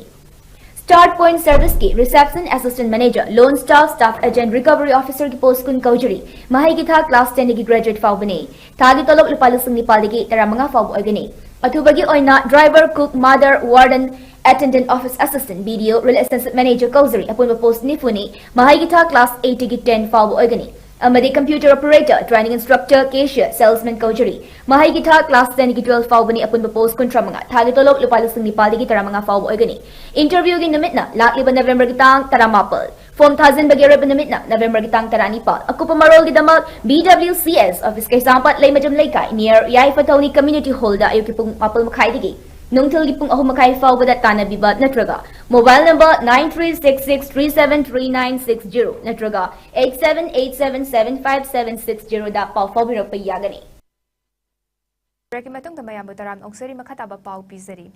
Start Point Serviceꯀꯤ Reception Assistant Manager, Loan Staff, Staff Agent, Recovery Officerꯒꯤ post ꯀꯨꯟ ꯀꯧꯖꯔꯤ꯫ ꯃꯍꯩꯒꯤ ꯊꯥꯛ class tenꯗꯒꯤ graduate ꯐꯥꯎꯕꯅꯤ꯫ ꯊꯥꯒꯤ ꯇꯣꯂꯣꯞ ꯂꯨꯄꯥ ꯂꯤꯁꯤꯡ ꯅꯤꯄꯥꯜꯗꯒꯤ ꯇꯔꯥꯃꯉꯥ ꯐꯥꯎꯕ ꯑꯣꯏꯒꯅꯤ꯫ ꯑꯊꯨꯕꯒꯤ ꯑꯣꯏꯅ driver, cook, mother, warden, attendant, office assistant, BDO, relationship manager ꯀꯧꯖꯔꯤ꯫ ꯑꯄꯨꯟꯕ post ꯅꯤꯐꯨꯅꯤ꯫ ꯃꯍꯩꯒꯤ ꯊꯥꯛ class eightꯇꯒꯤ ten ꯐꯥꯎꯕ ꯑꯣꯏꯒꯅꯤ꯫ ꯑꯃꯗꯤ computer operator, training instructor, cashier, salesman ꯀꯧꯖꯔꯤ꯫ ꯃꯍꯩꯒꯤ ꯊꯥꯛ class tenꯗꯒꯤ twelve ꯐꯥꯎꯕꯅꯤ꯫ ꯑꯄꯨꯟꯕ post ꯀꯨꯟꯊ꯭ꯔꯥ ꯃꯉꯥ꯫ ꯊꯥꯒꯤ ꯇꯣꯂꯣꯞ ꯂꯨꯄꯥ ꯂꯤꯁꯤꯡ ꯅꯤꯄꯥꯜꯗꯒꯤ ꯇꯔꯥꯃꯉꯥ ꯐꯥꯎꯕ ꯑꯣꯏꯒꯅꯤ꯫ Interviewꯒꯤ ꯅꯨꯃꯤꯠꯅ ꯂꯥꯛꯂꯤꯕ Novemberꯒꯤ ꯇꯥꯡ ꯇꯔꯥꯃꯥꯄꯜ꯫ Form ꯊꯥꯖꯤꯟꯕꯒꯤ ꯑꯔꯣꯏꯕ ꯅꯨꯃꯤꯠꯅ Novemberꯒꯤ ꯇꯥꯡ ꯇꯔꯥꯅꯤꯄꯥꯜ꯫ ꯑꯀꯨꯞꯄ ꯃꯔꯣꯜꯒꯤꯗꯃꯛ BWCS office, ꯀꯩꯁꯥꯝꯄꯥꯠ ꯂꯩꯃꯖꯝ ꯂꯩꯀꯥꯏ, near ꯌꯥꯏꯐ ꯊꯧꯅꯤ Community Hallꯗ ꯑꯌꯨꯛꯀꯤ ꯄꯨꯡ ꯃꯥꯄꯜ ꯃꯈꯥꯏꯗꯒꯤ ꯅꯨꯡꯊꯤꯜꯒꯤ ꯄꯨꯡ ꯑꯍꯨꯝ ꯃꯈꯥꯏ ꯐꯥꯎꯕꯗ ꯇꯥꯟꯅꯕꯤꯕ ꯅꯠꯇ꯭ꯔꯒ mobile number nine three six six three seven three nine six zero ꯅꯠꯇ꯭ꯔꯒ eight seven eight seven seven five seven six zeroꯗ ꯄꯥꯎ ꯐꯥꯎꯕꯤꯔꯛꯄ ꯌꯥꯒꯅꯤ꯫ ꯕ꯭ꯔꯦꯛꯀꯤ ꯃꯇꯨꯡꯗ ꯃꯌꯥꯝꯕꯨ ꯇꯔꯥꯝꯅ ꯑꯣꯛꯆꯔꯤ꯫ ꯃꯈꯥ ꯇꯥꯕ ꯄꯥꯎ ꯄꯤꯖꯔꯤ꯫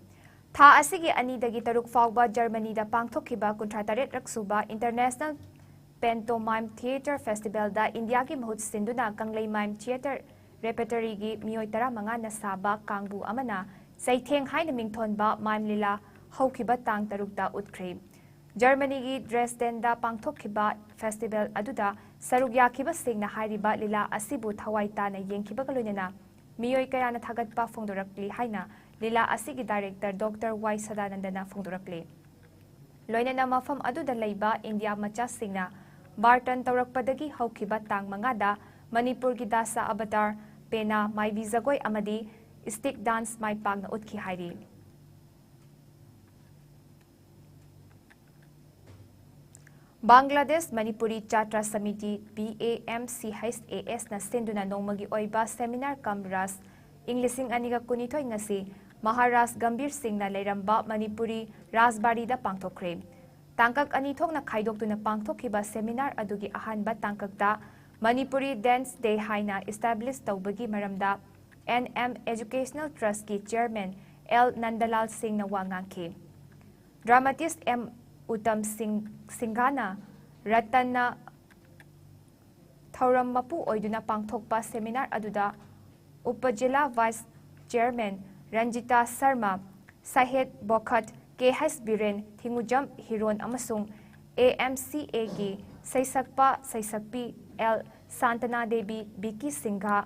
ꯊꯥ ꯑꯁꯤꯒꯤ ꯑꯅꯤꯗꯒꯤ ꯇꯔꯨꯛ ꯐꯥꯎꯕ ꯖꯔꯃꯅꯤꯗ ꯄꯥꯡꯊꯣꯛꯈꯤꯕ ꯀꯨꯟꯊ꯭ꯔꯥ ꯇꯔꯦꯠ ꯔꯛ ꯁꯨꯕ International Pantomime Theatre Festivalꯗ ꯏꯟꯗꯤꯌꯥꯒꯤ ꯃꯍꯨꯠ ꯁꯤꯟꯗꯨꯅ ꯀꯪꯂꯩꯃꯥꯏꯝ Theatre Repertoryꯒꯤ ꯃꯤꯑꯣꯏ ꯇꯔꯥꯃꯉꯥꯅ ꯁꯥꯕ ꯀꯥꯡꯕꯨ ꯑꯃꯅ ꯆꯩꯊꯦꯡ ꯍꯥꯏꯅ ꯃꯤꯡꯊꯣꯟꯕ ꯃꯥꯏꯝ ꯂꯤꯂꯥ ꯍꯧꯈꯤꯕ ꯇꯥꯡ ꯇꯔꯨꯛꯇ ꯎꯠꯈ꯭ꯔꯤ꯫ ꯖꯔꯃꯅꯤꯒꯤ ꯗ꯭ꯔꯦꯁꯗꯦꯟꯗ ꯄꯥꯡꯊꯣꯛꯈꯤꯕ festival ꯑꯗꯨꯗ ꯁꯔꯨꯛ ꯌꯥꯈꯤꯕꯁꯤꯡꯅ ꯍꯥꯏꯔꯤꯕ ꯂꯤꯂꯥ ꯑꯁꯤꯕꯨ ꯊꯋꯥꯏ ꯇꯥꯅ ꯌꯦꯡꯈꯤꯕꯒ ꯂꯣꯏꯅꯅ ꯃꯤꯑꯣꯏ ꯀꯌꯥꯅ ꯊꯥꯒꯠꯄ ꯐꯣꯡꯗꯣꯔꯛꯂꯤ ꯍꯥꯏꯅ ꯂꯤꯂꯥ ꯑꯁꯤꯒꯤ director Doctor ꯋꯥꯏ ꯁꯗꯥꯅꯟꯗꯅ ꯐꯣꯡꯗꯣꯔꯛꯂꯤ꯫ ꯂꯣꯏꯅꯅ ꯃꯐꯝ ꯑꯗꯨꯗ ꯂꯩꯕ ꯏꯟꯗꯤꯌꯥ ꯃꯆꯥꯁꯤꯡꯅ ꯕꯥꯔꯇꯟ ꯇꯧꯔꯛꯄꯗꯒꯤ ꯍꯧꯈꯤꯕ ꯇꯥꯡ ꯃꯉꯥꯗ ꯃꯅꯤꯄꯨꯔꯒꯤ ꯗꯥꯁꯥ ꯑꯕꯇꯥꯔ, ꯄꯦꯅꯥ, ꯃꯥꯏꯕꯤ ꯖꯒꯣꯏ ꯑꯃꯗꯤ stick dance ꯃꯥꯏ ꯄꯥꯛꯅ ꯎꯠꯈꯤ ꯍꯥꯏꯔꯤ꯫ ꯕꯪꯒ꯭ꯂꯥꯗꯦꯁ ꯃꯅꯤꯄꯨꯔꯤ ꯆꯥꯇ꯭ꯔ ꯁꯃꯤꯇꯤ, BAMCHASꯅ ꯁꯤꯟꯗꯨꯅ ꯅꯣꯡꯃꯒꯤ ꯑꯣꯏꯕ seminar cum ꯔꯥꯁ ꯏꯪ ꯂꯤꯁꯤꯡ ꯑꯅꯤꯒ ꯀꯨꯟꯅꯤꯊꯣꯏ ꯉꯁꯤ ꯃꯍꯥꯔꯥꯖ ꯒꯝꯚꯤꯔ ꯁꯤꯡꯅ ꯂꯩꯔꯝꯕ ꯃꯅꯤꯄꯨꯔꯤ ꯔꯥꯖꯕꯥꯔꯤꯗ ꯄꯥꯡꯊꯣꯛꯈ꯭ꯔꯦ꯫ ꯇꯥꯡꯀꯛ ꯑꯅꯤ ꯊꯣꯛꯅ ꯈꯥꯏꯗꯣꯛꯇꯨꯅ ꯄꯥꯡꯊꯣꯛꯈꯤꯕ ꯁꯦꯃꯤꯅꯥꯔ ꯑꯗꯨꯒꯤ ꯑꯍꯥꯟꯕ ꯇꯥꯡꯀꯛꯇ ꯃꯅꯤꯄꯨꯔꯤ ꯗꯦꯟꯁ ꯗꯦ ꯍꯥꯏꯅ ꯏꯁꯇꯥꯕ꯭ꯂꯤꯁ ꯇꯧꯕꯒꯤ ꯃꯔꯝꯗ ꯑꯦꯟ ꯑꯦꯝ ꯑꯦꯖꯨꯀꯦꯁꯅꯦꯜ ꯇ꯭ꯔꯁꯀꯤ ꯆꯤꯌꯔꯃꯦꯟ ꯑꯦꯜ ꯅꯟꯗꯂꯥꯜ ꯁꯤꯡꯅ ꯋꯥ ꯉꯥꯡꯈꯤ꯫ ꯗ꯭ꯔꯥꯃꯥꯇꯤꯁ ꯑꯦꯝ ꯎꯇꯝ ꯁꯤꯡ ꯁꯤꯡꯒꯥꯅ ꯔꯇꯟꯅ ꯊꯧꯔꯝ ꯃꯄꯨ ꯑꯣꯏꯗꯨꯅ ꯄꯥꯡꯊꯣꯛꯄ ꯁꯦꯃꯤꯅꯥꯔ ꯑꯗꯨꯗ ꯎꯄꯖꯤꯂꯥ ꯚꯥꯏꯁ ꯆꯤꯌꯔꯃꯦꯟ ꯔꯟꯖꯤꯇꯥ ꯁꯔꯃ, ꯁꯥꯍꯦꯗ ꯕꯣꯈꯠ, ꯀꯦ ꯍꯩꯁ ꯕꯤꯔꯦꯟ, ꯊꯤꯡꯉꯨꯖꯝ ꯍꯤꯔꯣꯟ ꯑꯃꯁꯨꯡ ꯑꯦ ꯑꯦꯝ ꯁꯤ ꯑꯦꯒꯤ ꯁꯩꯁꯛꯄ ꯁꯩꯁꯛꯄꯤ ꯑꯦꯜ ꯁꯥꯟꯇꯅꯥ ꯗꯦꯕꯤ, ꯕꯤꯀꯤ ꯁꯤꯡꯍ,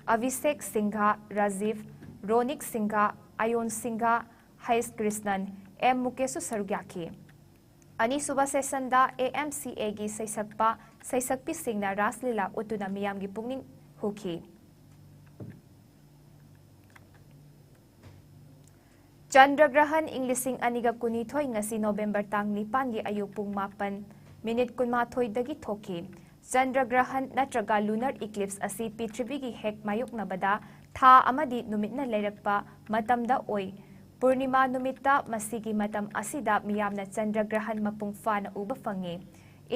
ꯑꯚꯤꯁꯦꯛ ꯁꯤꯡꯍ, ꯔꯥꯖꯤꯚ, ꯔꯣꯅꯤꯛ ꯁꯤꯡꯍ, ꯑꯌꯣꯟ ꯁꯤꯡꯍ, ꯍꯩꯁ ꯀ꯭ꯔꯤꯁꯅꯟ, ꯑꯦꯝ ꯃꯨꯀꯦꯁꯁꯨ ꯁꯔꯨꯛ ꯌꯥꯈꯤ꯫ ꯑꯅꯤꯁꯨꯕ ꯁꯦꯁꯟꯗ ꯑꯦ ꯑꯦꯝ ꯁꯤ ꯑꯦꯒꯤ ꯁꯩꯁꯛꯄ ꯁꯩꯁꯛꯄꯤꯁꯤꯡꯅ ꯔꯥꯁ ꯂꯤꯂꯥ ꯎꯠꯇꯨꯅ ꯃꯤꯌꯥꯝꯒꯤ ꯄꯨꯛꯅꯤꯡ ꯍꯨꯈꯤ꯫ ꯆꯟꯗ꯭ꯔ ꯒ꯭ꯔꯍꯟ ꯏꯪ ꯂꯤꯁꯤꯡ ꯑꯅꯤꯒ ꯀꯨꯟꯅꯤꯊꯣꯏ ꯉꯁꯤ ꯅꯣꯕꯦꯝꯕꯔ ꯇꯥꯡ ꯅꯤꯄꯥꯟꯒꯤ ꯑꯌꯨꯛ ꯄꯨꯡ ꯃꯥꯄꯟ ꯃꯤꯅꯤꯠ ꯀꯨꯟꯃꯥꯊꯣꯏꯗꯒꯤ ꯊꯣꯛꯈꯤ꯫ ꯆꯟꯗ꯭ꯔ ꯒ꯭ꯔꯍꯟ ꯅꯠꯇ꯭ꯔꯒ ꯂꯨꯅꯔ ꯏꯀ꯭ꯂꯤꯞꯁ ꯑꯁꯤ ꯄ꯭ꯔꯤꯊꯤꯕꯤꯒꯤ ꯍꯦꯛ ꯃꯥꯌꯣꯛꯅꯕꯗ ꯊꯥ ꯑꯃꯗꯤ ꯅꯨꯃꯤꯠꯅ ꯂꯩꯔꯛꯄ ꯃꯇꯝꯗ ꯑꯣꯏ꯫ ꯄꯨꯔꯅꯤꯃꯥ ꯅꯨꯃꯤꯠꯇ ꯃꯁꯤꯒꯤ ꯃꯇꯝ ꯑꯁꯤꯗ ꯃꯤꯌꯥꯝꯅ ꯆꯟꯗ꯭ꯔ ꯒ꯭ꯔꯍꯟ ꯃꯄꯨꯡ ꯐꯥꯅ ꯎꯕ ꯐꯪꯉꯤ꯫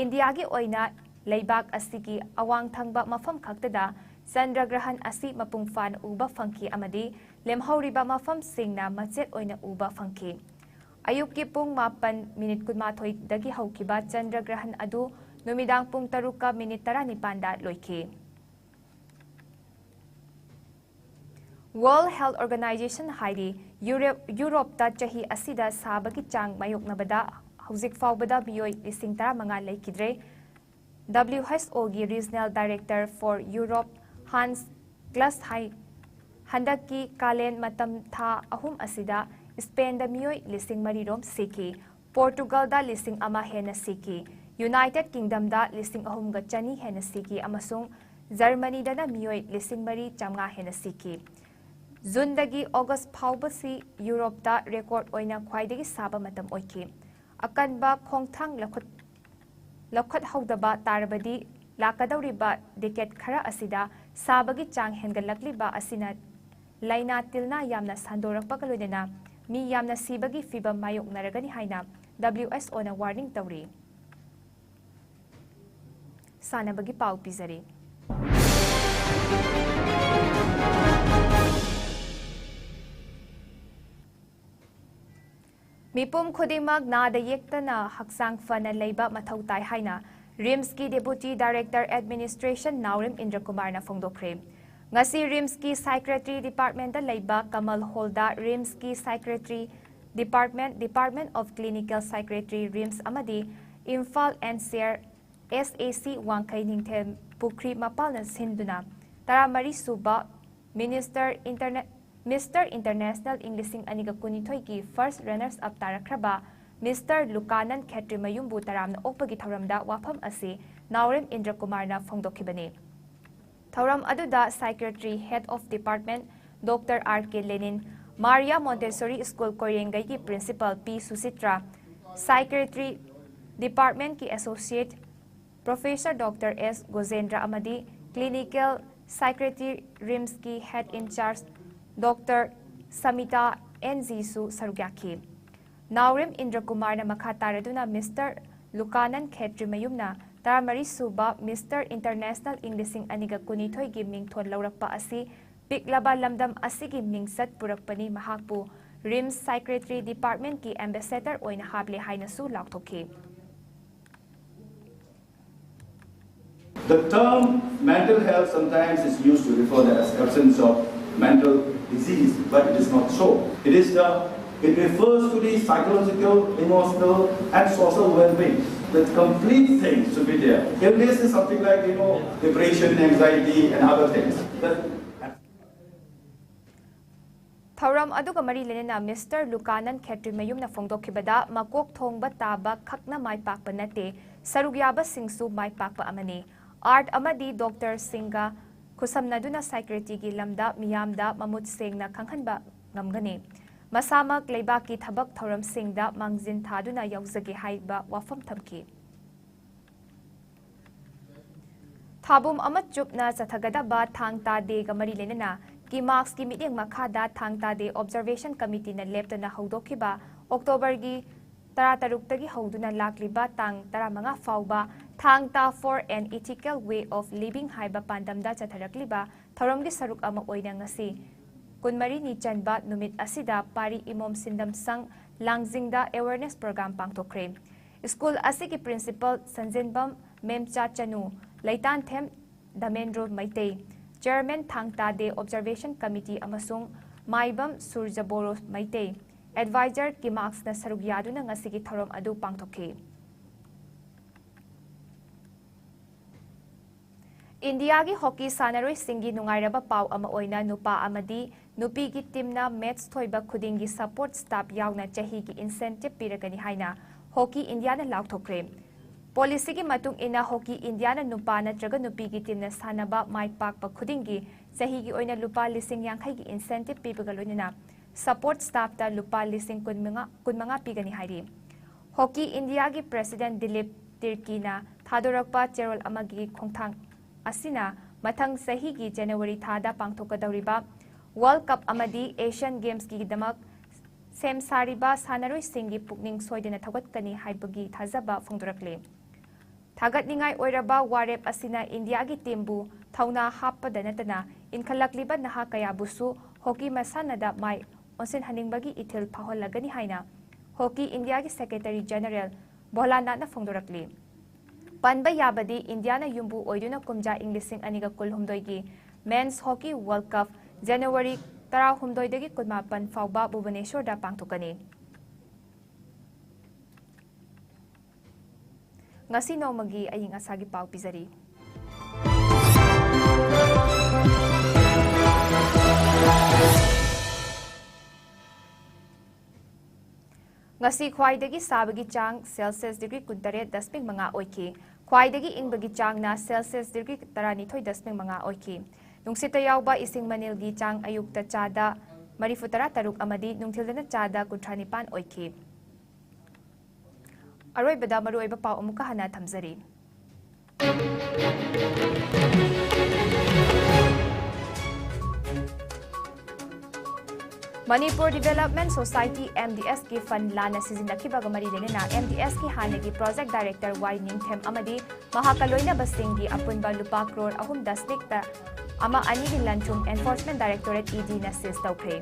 ꯏꯟꯗꯤꯌꯥꯒꯤ ꯑꯣꯏꯅ ꯂꯩꯕꯥꯛ ꯑꯁꯤꯒꯤ ꯑꯋꯥꯡ ꯊꯪꯕ ꯃꯐꯝ ꯈꯛꯇꯗ ꯆꯟꯗ꯭ꯔ ꯒ꯭ꯔꯍꯟ ꯑꯁꯤ ꯃꯄꯨꯡ ꯐꯥꯅ ꯎꯕ ꯐꯪꯈꯤ ꯑꯃꯗꯤ ꯂꯦꯝꯍꯧꯔꯤꯕ ꯃꯐꯝꯁꯤꯡꯅ ꯃꯆꯦꯠ ꯑꯣꯏꯅ ꯎꯕ ꯐꯪꯈꯤ꯫ ꯑꯌꯨꯛꯀꯤ ꯄꯨꯡ ꯃꯥꯄꯟ ꯃꯤꯅꯤꯠ ꯀꯨꯟꯃꯥꯊꯣꯏꯗꯒꯤ ꯍꯧꯈꯤꯕ ꯆꯟꯗ꯭ꯔ ꯒ꯭ꯔꯍꯟ ꯑꯗꯨ ꯅꯨꯃꯤꯗꯥꯡ ꯄꯨꯡ ꯇꯔꯨꯛꯀ ꯃꯤꯅꯤꯠ ꯇꯔꯥꯅꯤꯄꯥꯟꯗ ꯂꯣꯏꯈꯤ꯫ World Health Organization ꯍꯥꯏꯗꯤ ꯌꯨꯔꯦꯞ-, ꯌꯨꯔꯣꯞꯇ ꯆꯍꯤ ꯑꯁꯤꯗ ꯁꯥꯕꯒꯤ ꯆꯥꯡ ꯃꯥꯌꯣꯛꯅꯕꯗ ꯍꯧꯖꯤꯛ ꯐꯥꯎꯕꯗ ꯃꯤꯑꯣꯏ ꯂꯤꯁꯤꯡ ꯇꯔꯥꯃꯉꯥ ꯂꯩꯈꯤꯗ꯭ꯔꯦ꯫ W H O ꯒꯤ Regional Director for Europe Hans Kluss ꯍꯥꯏ, ꯍꯟꯗꯛꯀꯤ ꯀꯥꯂꯦꯟ ꯃꯇꯝ ꯊꯥ ꯑꯍꯨꯝ ꯑꯁꯤꯗ ꯁ꯭ꯄꯦꯟꯗ ꯃꯤꯑꯣꯏ ꯂꯤꯁꯤꯡ ꯃꯔꯤ ꯔꯣꯝ ꯁꯤꯈꯤ, ꯄꯣꯔꯇꯨꯒꯜꯗ ꯂꯤꯁꯤꯡ ꯑꯃ ꯍꯦꯟꯅ ꯁꯤꯈꯤ, ꯌꯨꯅꯥꯏꯇꯦꯗ ꯀꯤꯡꯗꯝꯗ ꯂꯤꯁꯤꯡ ꯑꯍꯨꯝꯒ ꯆꯅꯤ ꯍꯦꯟꯅ ꯁꯤꯈꯤ ꯑꯃꯁꯨꯡ ꯖꯔꯃꯅꯤꯗꯅ ꯃꯤꯑꯣꯏ ꯂꯤꯁꯤꯡ ꯃꯔꯤ ꯆꯥꯝꯃꯉꯥ ꯍꯦꯟꯅ ꯁꯤꯈꯤ꯫ ꯖꯨꯟꯗꯒꯤ ꯑꯣꯒꯁ ꯐꯥꯎꯕꯁꯤ ꯌꯨꯔꯣꯞꯇ ꯔꯦꯀꯣꯔꯗ ꯑꯣꯏꯅ ꯈ꯭ꯋꯥꯏꯗꯒꯤ ꯁꯥꯕ ꯃꯇꯝ ꯑꯣꯏꯈꯤ꯫ ꯑꯀꯟꯕ ꯈꯣꯡꯊꯥꯡ ꯂꯧꯈꯠ-, ꯂꯧꯈꯠꯍꯧꯗꯕ ꯇꯥꯔꯕꯗꯤ ꯂꯥꯛꯀꯗꯧꯔꯤꯕ ꯗꯦꯀꯦꯗ ꯈꯔ ꯑꯁꯤꯗ ꯁꯥꯕꯒꯤ ꯆꯥꯡ ꯍꯦꯟꯒꯠꯂꯛꯂꯤꯕ ꯑꯁꯤꯅ ꯂꯥꯏꯅꯥ ꯇꯤꯜꯅꯥ ꯌꯥꯝꯅ ꯁꯟꯗꯣꯔꯛꯄꯒ ꯂꯣꯏꯅꯅ ꯃꯤ ꯌꯥꯝꯅ ꯁꯤꯕꯒꯤ ꯐꯤꯚꯝ ꯃꯥꯌꯣꯛꯅꯔꯒꯅꯤ ꯍꯥꯏꯅ W H O ꯅ warning ꯇꯧꯔꯤ꯫ ꯁꯥꯟꯅꯕꯒꯤ ꯄꯥꯎ ꯄꯤꯖꯔꯤ꯫ ꯃꯤꯄꯨꯝ ꯈꯨꯗꯤꯡꯃꯛ ꯅꯥꯗ ꯌꯦꯛꯇꯅ ꯍꯛꯆꯥꯡ ꯐꯅ ꯂꯩꯕ ꯃꯊꯧ ꯇꯥꯏ ꯍꯥꯏꯅ RIMSꯀꯤ Deputy Director Administration ꯅꯥꯎꯔꯦꯝ ꯏꯟꯗ꯭ꯔꯀꯨꯃꯥꯔꯅ ꯐꯣꯡꯗꯣꯛꯈ꯭ꯔꯦ꯫ ꯉꯁꯤ RIMSꯀꯤ Psychiatry Departmentꯇ ꯂꯩꯕ Kamal Hallꯗ RIMSꯀꯤ Psychiatry Department, Department of Clinical Psychiatry, RIMS ꯑꯃꯗꯤ ꯏꯝꯐꯥꯜ NCR SAC ꯋꯥꯡꯈꯩ ꯅꯤꯡꯊꯦꯝ ꯄꯨꯈ꯭ꯔꯤ ꯃꯄꯥꯜꯅ ꯁꯤꯟꯗꯨꯅ ꯇꯔꯥꯃꯔꯤ ꯁꯨꯕ Minister Interna-, Mister International ꯏꯪ ꯂꯤꯁꯤꯡ ꯑꯅꯤꯒ ꯀꯨꯟꯅꯤꯊꯣꯏꯒꯤ first runners up ꯇꯥꯔꯛꯈ꯭ꯔꯕ Mister ꯂꯨꯀꯥꯅꯟ ꯈꯦꯇ꯭ꯔꯤꯃꯌꯨꯝꯕꯨ ꯇꯔꯥꯝꯅ ꯑꯣꯛꯄꯒꯤ ꯊꯧꯔꯝꯗ ꯋꯥꯐꯝ ꯑꯁꯤ ꯅꯥꯎꯔꯦꯝ ꯏꯟꯗ꯭ꯔꯀꯨꯃꯥꯔꯅ ꯐꯣꯡꯗꯣꯛꯈꯤꯕꯅꯤ꯫ ꯊꯧꯔꯝ ꯑꯗꯨꯗ Psychiatry Head of Department Doctor R K Lenin, Maria Montessori School ꯀꯣꯏꯔꯦꯡꯒꯩꯒꯤ Principal P ꯁꯨꯁꯤꯇ꯭ꯔꯥ, Psychiatry Departmentꯀꯤ Associate Professor Doctor S ꯒꯣꯖꯦꯟꯗ꯭ꯔ ꯑꯃꯗꯤ Clinical Psychiatry RIMSꯀꯤ Head in Charge Doctor ꯁꯃꯤꯇꯥ N G ꯁꯨ ꯁꯔꯨꯛ ꯌꯥꯈꯤ꯫ ꯅꯥꯎꯔꯦꯝ ꯏꯟꯗ꯭ꯔꯀꯨꯃꯥꯔꯅ ꯃꯈꯥ ꯇꯥꯔꯗꯨꯅ Mister ꯂꯨꯀꯥꯅꯟ ꯈꯦꯇ꯭ꯔꯤꯃꯌꯨꯝꯅ ꯇꯔꯥꯃꯔꯤ ꯁꯨꯕ Mister International ꯏꯪ ꯂꯤꯁꯤꯡ ꯑꯅꯤꯒ ꯀꯨꯟꯅꯤꯊꯣꯏꯒꯤ ꯃꯤꯡꯊꯣꯜ ꯂꯧꯔꯛꯄ ꯑꯁꯤ ꯄꯤꯛꯂꯕ ꯂꯝꯗꯝ ꯑꯁꯤꯒꯤ ꯃꯤꯡꯆꯠ ꯄꯨꯔꯛꯄꯅꯤ, ꯃꯍꯥꯛꯄꯨ RIMS Psychiatry Departmentꯀꯤ Ambassador ꯑꯣꯏꯅ ꯍꯥꯞꯂꯦ ꯍꯥꯏꯅꯁꯨ ꯂꯥꯎꯊꯣꯛꯈꯤ꯫ The term mental health sometimes is used to refer the absence of mental disease, but it is not so. It is the, it refers to the psychological, emotional, and social well-being. The complete thing should be there. Illness is something like, you know, depression, anxiety, and other things. But ꯊꯧꯔꯝ ꯑꯗꯨꯒ ꯃꯔꯤ ꯂꯩꯅꯅ Mister ꯂꯨꯀꯥꯅꯟ ꯈꯦꯇ꯭ꯔꯤꯃꯌꯨꯝꯅ ꯐꯣꯡꯗꯣꯛꯈꯤꯕꯗ, ꯃꯀꯣꯛ ꯊꯣꯡꯕ ꯇꯥꯕ ꯈꯛꯅ ꯃꯥꯏ ꯄꯥꯛꯄ ꯅꯠꯇꯦ, ꯁꯔꯨꯛ ꯌꯥꯕꯁꯤꯡꯁꯨ ꯃꯥꯏ ꯄꯥꯛꯄ ꯑꯃꯅꯤ꯫ Art ꯑꯃꯗꯤ doctorꯁꯤꯡꯒ ꯈꯨꯠꯁꯝꯅꯗꯨꯅ psychiatryꯒꯤ ꯂꯝꯗ ꯃꯤꯌꯥꯝꯗ ꯃꯃꯨꯠ ꯁꯦꯡꯅ ꯈꯪꯍꯟꯕ ꯉꯝꯒꯅꯤ꯫ ꯃꯁꯥꯃꯛ ꯂꯩꯕꯥꯛꯀꯤ ꯊꯕꯛ ꯊꯧꯔꯝꯁꯤꯡꯗ ꯃꯥꯡꯖꯤꯟ ꯊꯥꯗꯨꯅ ꯌꯥꯎꯖꯒꯦ ꯍꯥꯏꯕ ꯋꯥꯐꯝ ꯊꯝꯈꯤ꯫ ꯊꯥꯕꯨꯝ ꯑꯃ ꯆꯨꯞꯅ ꯆꯠꯊꯒꯗꯕ ꯊꯥꯡ ꯇꯥ ꯗꯦꯒ ꯃꯔꯤ ꯂꯩꯅꯅ ꯀꯤꯃꯥꯛꯁꯀꯤ ꯃꯤꯠꯌꯦꯡ ꯃꯈꯥꯗ ꯊꯥꯡ ꯇꯥ ꯗꯦ ꯑꯣꯕꯖꯔꯕꯦꯁꯟ ꯀꯃꯤꯇꯤꯅ ꯂꯦꯞꯇꯅ ꯍꯧꯗꯣꯛꯈꯤꯕ ꯑꯣꯛꯇꯣꯕꯔꯒꯤ ꯇꯔꯥꯇꯔꯨꯛꯇꯒꯤ ꯍꯧꯗꯨꯅ ꯂꯥꯛꯂꯤꯕ ꯇꯥꯡ ꯇꯔꯥꯃꯉꯥ ꯐꯥꯎꯕ ꯊꯥꯡ ꯇꯥ for an ethical way of living ꯍꯥꯏꯕ ꯄꯥꯟꯗꯝꯗ ꯆꯠꯊꯔꯛꯂꯤꯕ ꯊꯧꯔꯝꯒꯤ ꯁꯔꯨꯛ ꯑꯃ ꯑꯣꯏꯅ ꯉꯁꯤ ꯀꯨꯟꯃꯔꯤꯅꯤ ꯆꯟꯕ ꯅꯨꯃꯤꯠ ꯑꯁꯤꯗ ꯄꯥꯔꯤ ꯏꯃꯣꯝ ꯁꯤꯟꯗꯝ ꯁꯪ ꯂꯥꯡꯖꯤꯡꯗ ꯑꯦꯋꯦꯔꯅꯦꯁ ꯄ꯭ꯔꯣꯒ꯭ꯔꯥꯝ ꯄꯥꯡꯊꯣꯛꯈ꯭ꯔꯦ꯫ ꯁ꯭ꯀꯨꯜ ꯑꯁꯤꯒꯤ ꯄ꯭ꯔꯤꯟꯁꯤꯄꯜ ꯁꯟꯖꯦꯟꯕꯝ ꯃꯦꯝꯆꯥ ꯆꯅꯨ, ꯂꯩꯇꯥꯟꯊꯦꯝ ꯙꯃꯦꯟꯗ꯭ꯔꯣ ꯃꯩꯇꯩ, ꯆꯤꯌꯔꯃꯦꯟ ꯊꯥꯡ ꯇꯥ ꯗꯦ ꯑꯣꯕꯖꯔꯕꯦꯁꯟ ꯀꯃꯤꯇꯤ ꯑꯃꯁꯨꯡ ꯃꯥꯏꯕꯝ ꯁꯨꯔꯖꯕꯣꯔꯣ ꯃꯩꯇꯩ, ꯑꯦꯗꯚꯥꯏꯖꯔ ꯀꯤꯃꯥꯛꯁꯅ ꯁꯔꯨꯛ ꯌꯥꯗꯨꯅ ꯉꯁꯤꯒꯤ ꯊꯧꯔꯝ ꯑꯗꯨ ꯄꯥꯡꯊꯣꯛꯈꯤ꯫ ꯏꯟꯗꯤꯌꯥꯒꯤ ꯍꯣꯀꯤ ꯁꯥꯟꯅꯔꯣꯏꯁꯤꯡꯒꯤ ꯅꯨꯡꯉꯥꯏꯔꯕ ꯄꯥꯎ ꯑꯃ ꯑꯣꯏꯅ ꯅꯨꯄꯥ ꯑꯃꯗꯤ ꯅꯨꯄꯤꯒꯤ ꯇꯤꯝꯅ ꯃꯦꯆ ꯊꯣꯏꯕ ꯈꯨꯗꯤꯡꯒꯤ ꯁꯄꯣꯔꯠ ꯁ꯭ꯇꯥꯐ ꯌꯥꯎꯅ ꯆꯍꯤꯒꯤ ꯏꯟꯁꯦꯟꯇꯤꯚ ꯄꯤꯔꯒꯅꯤ ꯍꯥꯏꯅ ꯍꯣꯀꯤ ꯏꯟꯗꯤꯌꯥꯅ ꯂꯥꯎꯊꯣꯛꯈ꯭ꯔꯦ꯫ ꯄꯣꯂꯤꯁꯤꯒꯤ ꯃꯇꯨꯡ ꯏꯟꯅ ꯍꯣꯀꯤ ꯏꯟꯗꯤꯌꯥꯅ ꯅꯨꯄꯥ ꯅꯠꯇ꯭ꯔꯒ ꯅꯨꯄꯤꯒꯤ ꯇꯤꯝꯅ ꯁꯥꯟꯅꯕ ꯃꯥꯏ ꯄꯥꯛꯄ ꯈꯨꯗꯤꯡꯒꯤ ꯆꯍꯤꯒꯤ ꯑꯣꯏꯅ ꯂꯨꯄꯥ ꯂꯤꯁꯤꯡ ꯌꯥꯡꯈꯩꯒꯤ ꯏꯟꯁꯦꯟꯇꯤꯚ ꯄꯤꯕꯒ ꯂꯣꯏꯅꯅ ꯁꯄꯣꯔꯠ ꯁ꯭ꯇꯥꯐꯇ ꯂꯨꯄꯥ ꯂꯤꯁꯤꯡ ꯀꯨꯟꯃꯉꯥ, ꯀꯨꯟꯃꯉꯥ ꯄꯤꯒꯅꯤ ꯍꯥꯏꯔꯤ꯫ ꯍꯣꯀꯤ ꯏꯟꯗꯤꯌꯥꯒꯤ ꯄ꯭ꯔꯦꯁꯤꯗꯦꯟꯠ ꯗꯤꯂꯤꯞ ꯇꯤꯔꯀꯤꯅ ꯊꯥꯗꯣꯔꯛꯄ ꯆꯦꯔꯣꯜ ꯑꯃꯒꯤ ꯈꯣꯡꯊꯥꯡ ꯑꯁꯤꯅ ꯃꯊꯪ ꯆꯍꯤꯒꯤ ꯖꯅꯋꯥꯔꯤ ꯊꯥꯗ ꯄꯥꯡꯊꯣꯛꯀꯗꯧꯔꯤꯕ ꯋꯥꯔꯜꯗ ꯀꯞ ꯑꯃꯗꯤ ꯑꯦꯁꯤꯌꯥꯟ ꯒꯦꯝꯁꯀꯤꯗꯃꯛ ꯁꯦꯝ ꯁꯥꯔꯤꯕ ꯁꯥꯟꯅꯔꯣꯏꯁꯤꯡꯒꯤ ꯄꯨꯛꯅꯤꯡ ꯁꯣꯏꯗꯅ ꯊꯧꯒꯠꯀꯅꯤ ꯍꯥꯏꯕꯒꯤ ꯊꯥꯖꯕ ꯐꯣꯡꯗꯣꯔꯛꯂꯤ꯫ ꯊꯥꯒꯠꯅꯤꯡꯉꯥꯏ ꯑꯣꯏꯔꯕ ꯋꯥꯔꯦꯞ ꯑꯁꯤꯅ ꯏꯟꯗꯤꯌꯥꯒꯤ ꯇꯤꯝꯕꯨ ꯊꯧꯅꯥ ꯍꯥꯞꯄꯗ ꯅꯠꯇꯅ ꯏꯟꯈꯠꯂꯛꯂꯤꯕ ꯅꯍꯥ ꯀꯌꯥꯕꯨꯁꯨ ꯍꯣꯀꯤ ꯃꯁꯥꯟꯅꯗ ꯃꯥꯏ ꯑꯣꯟꯁꯤꯟꯍꯟꯅꯤꯡꯕꯒꯤ ꯏꯊꯤꯜ ꯐꯥꯎꯍꯜꯂꯒꯅꯤ ꯍꯥꯏꯅ ꯍꯣꯀꯤ ꯏꯟꯗꯤꯌꯥꯒꯤ ꯁꯦꯀ꯭ꯔꯦꯇꯔꯤ ꯖꯦꯅꯔꯦꯜ ꯚꯣꯂꯥꯅꯥꯊꯅ ꯐꯣꯡꯗꯣꯔꯛꯂꯤ꯫ ꯄꯟꯕ ꯌꯥꯕꯗꯤ, ꯏꯟꯗꯤꯌꯥꯅ ꯌꯨꯝꯕꯨ ꯑꯣꯏꯗꯨꯅ ꯀꯨꯝꯖꯥ ꯏꯪ ꯂꯤꯁꯤꯡ ꯑꯅꯤꯒ ꯀꯨꯟꯍꯨꯝꯗꯣꯏꯒꯤ ꯃꯦꯟꯁ ꯍꯣꯀꯤ ꯋꯥꯔꯜꯗ ꯀꯞ ꯖꯅꯋꯥꯔꯤ ꯇꯔꯥꯍꯨꯝꯗꯣꯏꯗꯒꯤ ꯀꯨꯟꯃꯥꯄꯟ ꯐꯥꯎꯕ ꯚꯨꯕꯅꯦꯁ꯭ꯋꯔꯗ ꯄꯥꯡꯊꯣꯛꯀꯅꯤ꯫ ꯉꯁꯤ ꯅꯣꯡꯃꯒꯤ ꯑꯏꯪ ꯑꯁꯥꯒꯤ ꯄꯥꯎ ꯄꯤꯖꯔꯤ꯫ ꯉꯁꯤ ꯈ꯭ꯋꯥꯏꯗꯒꯤ ꯁꯥꯕꯒꯤ ꯆꯥꯡ ꯁꯦꯜꯁꯤꯌꯁ ꯗꯤꯒ꯭ꯔꯤ ꯀꯨꯟꯇꯔꯦꯠ ꯗꯁꯃꯤꯛ ꯃꯉꯥ ꯑꯣꯏꯈꯤ꯫ ꯈ꯭ꯋꯥꯏꯗꯒꯤ ꯏꯪꯕꯒꯤ ꯆꯥꯡꯅ ꯁꯦꯜꯁꯤꯌꯁ ꯗꯤꯒ꯭ꯔꯤ ꯇꯔꯥꯅꯤꯊꯣꯏ ꯗꯁꯃꯤꯛ ꯃꯉꯥ ꯑꯣꯏꯈꯤ꯫ ꯅꯨꯡꯁꯤꯠꯇ ꯌꯥꯎꯕ ꯏꯁꯤꯡ ꯃꯅꯤꯜꯒꯤ ꯆꯥꯡ ꯑꯌꯨꯛꯇ ꯆꯥꯗ ꯃꯔꯤꯐꯨꯇꯔꯥ ꯇꯔꯨꯛ ꯑꯃꯗꯤ ꯅꯨꯡꯊꯤꯜꯗꯅ ꯆꯥꯗ ꯀꯨꯟꯊ꯭ꯔꯥ ꯅꯤꯄꯥꯟ ꯑꯣꯏꯈꯤ꯫ ꯑꯔꯣꯏꯕꯗ ꯃꯔꯨꯑꯣꯏꯕ ꯄꯥꯎ ꯑꯃꯨꯛꯀ ꯍꯟꯅ ꯊꯝꯖꯔꯤ꯫ ꯃꯅꯤꯄꯨꯔ ꯗꯤꯚꯦꯂꯞꯃꯦꯟ ꯁꯣꯁꯥꯏꯇꯤ, MDSꯀꯤ ꯐꯟ ꯂꯥꯟꯅ ꯁꯤꯖꯤꯟꯅꯈꯤꯕꯒ ꯃꯔꯤ ꯂꯩꯅꯅ MDSꯀꯤ ꯍꯥꯟꯅꯒꯤ ꯄ꯭ꯔꯣꯖꯦꯛ ꯗꯥꯏꯔꯦꯛꯇꯔ ꯋꯥꯏ ꯅꯤꯡꯊꯦꯝ ꯑꯃꯗꯤ ꯃꯍꯥꯛꯀ ꯂꯣꯏꯅꯕꯁꯤꯡꯒꯤ ꯑꯄꯨꯟꯕ ꯂꯨꯄꯥ ꯀ꯭ꯔꯣꯔ ꯑꯍꯨꯝ ꯗꯁꯃꯤꯛꯇ ꯑꯃ ꯑꯅꯤꯒꯤ ꯂꯟ-ꯊꯨꯝ Enforcement Directorate, EDꯅ ꯁꯤꯖ ꯇꯧꯈ꯭ꯔꯦ꯫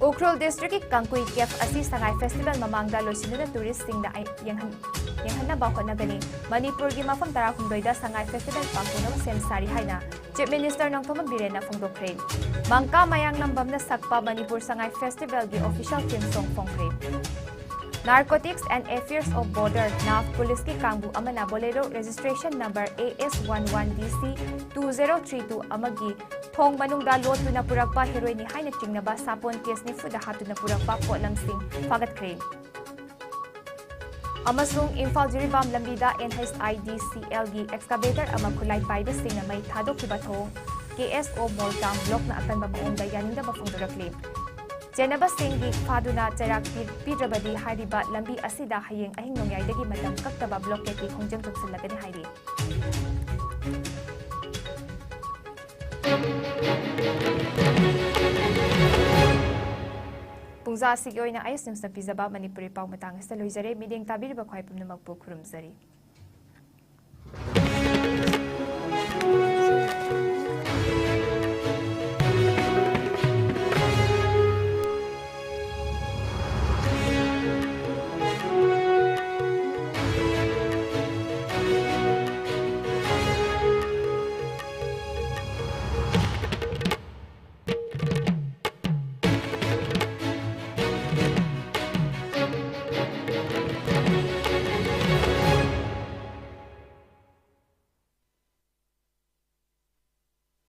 ꯎꯈ꯭ꯔꯨꯜ ꯗꯤꯁꯇ꯭ꯔꯤꯛꯀꯤ ꯀꯥꯡꯀꯨꯏ ꯀꯦꯐ ꯑꯁꯤ ꯁꯉꯥꯏ ꯐꯦꯁꯇꯤꯚꯦꯜ ꯃꯃꯥꯡꯗ ꯂꯣꯏꯁꯤꯟꯗꯨꯅ ꯇꯨꯔꯤꯁꯁꯤꯡꯗ ꯑꯩ-, ꯌꯦꯡꯍꯟ-, ꯌꯦꯡꯍꯟꯅꯕ ꯍꯣꯠꯅꯒꯅꯤ꯫ ꯃꯅꯤꯄꯨꯔꯒꯤ ꯃꯐꯝ ꯇꯔꯥꯍꯨꯝꯗꯣꯏꯗ ꯁꯉꯥꯏ ꯐꯦꯁꯇꯤꯚꯦꯜ ꯄꯥꯡꯊꯣꯛꯅꯕ ꯁꯦꯝ ꯁꯥꯔꯤ ꯍꯥꯏꯅ ꯆꯤꯐ ꯃꯤꯅꯤꯁꯇꯔ ꯅꯣꯡꯊꯣꯝꯕꯝ ꯕꯤꯔꯦꯟꯅ ꯐꯣꯡꯗꯣꯛꯈ꯭ꯔꯦ꯫ ꯃꯪꯀꯥ ꯃꯌꯥꯡꯂꯝꯕꯝꯅ ꯁꯛꯄ ꯃꯅꯤꯄꯨꯔ ꯁꯉꯥꯏ ꯐꯦꯁꯇꯤꯚꯦꯜꯒꯤ official theme song ꯐꯣꯡꯈ꯭ꯔꯦ꯫ Narcotics and Affairs of Border, NAF, ꯄꯨꯂꯤꯁꯀꯤ ꯀꯥꯡꯕꯨ ꯑꯃꯅ Bolero registration number AS one one DC two zero three two ꯑꯃꯒꯤ ꯊꯣꯡ ꯃꯅꯨꯡꯗ ꯂꯣꯠꯇꯨꯅ ꯄꯨꯔꯛꯄ ꯍꯦꯔꯣꯏꯟꯅꯤ ꯍꯥꯏꯅ ꯆꯤꯡꯅꯕ ꯁꯥꯄꯣꯟ ꯀꯦꯁ ꯅꯤꯐꯨꯗ ꯍꯥꯞꯇꯨꯅ ꯄꯨꯔꯛꯄ ꯄꯣꯠꯂꯝꯁꯤꯡ ꯐꯥꯒꯠꯈ꯭ꯔꯦ꯫ ꯑꯃꯁꯨꯡ ꯏꯝꯐꯥꯜ ꯖꯤꯔꯤꯕꯥꯝ ꯂꯝꯕꯤꯗ NHIDCLꯒꯤ excavator ꯑꯃ ꯈꯨꯠꯂꯥꯏ ꯄꯥꯏꯕꯁꯤꯡꯅ ꯃꯩ ꯊꯥꯗꯣꯛꯈꯤꯕ ꯊꯧꯑꯣꯡ, KSO ꯃꯣꯜ ꯇꯥꯎꯟ ꯕ꯭ꯂꯣꯛꯅ ꯑꯀꯟꯕ ꯃꯑꯣꯡꯗ ꯌꯥꯅꯤꯡꯗꯕ ꯐꯣꯡꯗꯣꯔꯛꯂꯤ꯫ ꯆꯦꯟꯅꯕꯁꯤꯡꯒꯤ ꯐꯥꯗꯨꯅ ꯆꯩꯔꯥꯛ ꯄꯤ-, ꯄꯤꯗ꯭ꯔꯕꯗꯤ ꯍꯥꯏꯔꯤꯕ ꯂꯝꯕꯤ ꯑꯁꯤꯗ ꯍꯌꯦꯡ ꯑꯍꯤꯡ ꯅꯣꯡꯌꯥꯏꯗꯒꯤ ꯃꯇꯝ ꯀꯛꯇꯕ blockade ꯀꯤ ꯈꯣꯡꯖꯪ ꯆꯪꯁꯤꯜꯂꯒꯅꯤ ꯍꯥꯏꯔꯤ꯫ ꯄꯨꯡꯖꯥ ꯑꯁꯤꯒꯤ ꯑꯣꯏꯅ ꯑꯥꯏ ꯑꯦꯁ ꯅ꯭ꯌꯨꯁꯅ ꯄꯤꯖꯕ ꯃꯅꯤꯄꯨꯔꯤ ꯄꯥꯎ ꯃꯇꯥꯡ ꯑꯁꯤꯗ ꯂꯣꯏꯖꯔꯦ꯫ ꯃꯤꯠꯌꯦꯡ ꯇꯥꯕꯤꯔꯤꯕ ꯈ꯭ꯋꯥꯏ ꯄꯨꯝꯅꯃꯛꯄꯨ ꯈꯨꯔꯨꯝꯖꯔꯤ꯫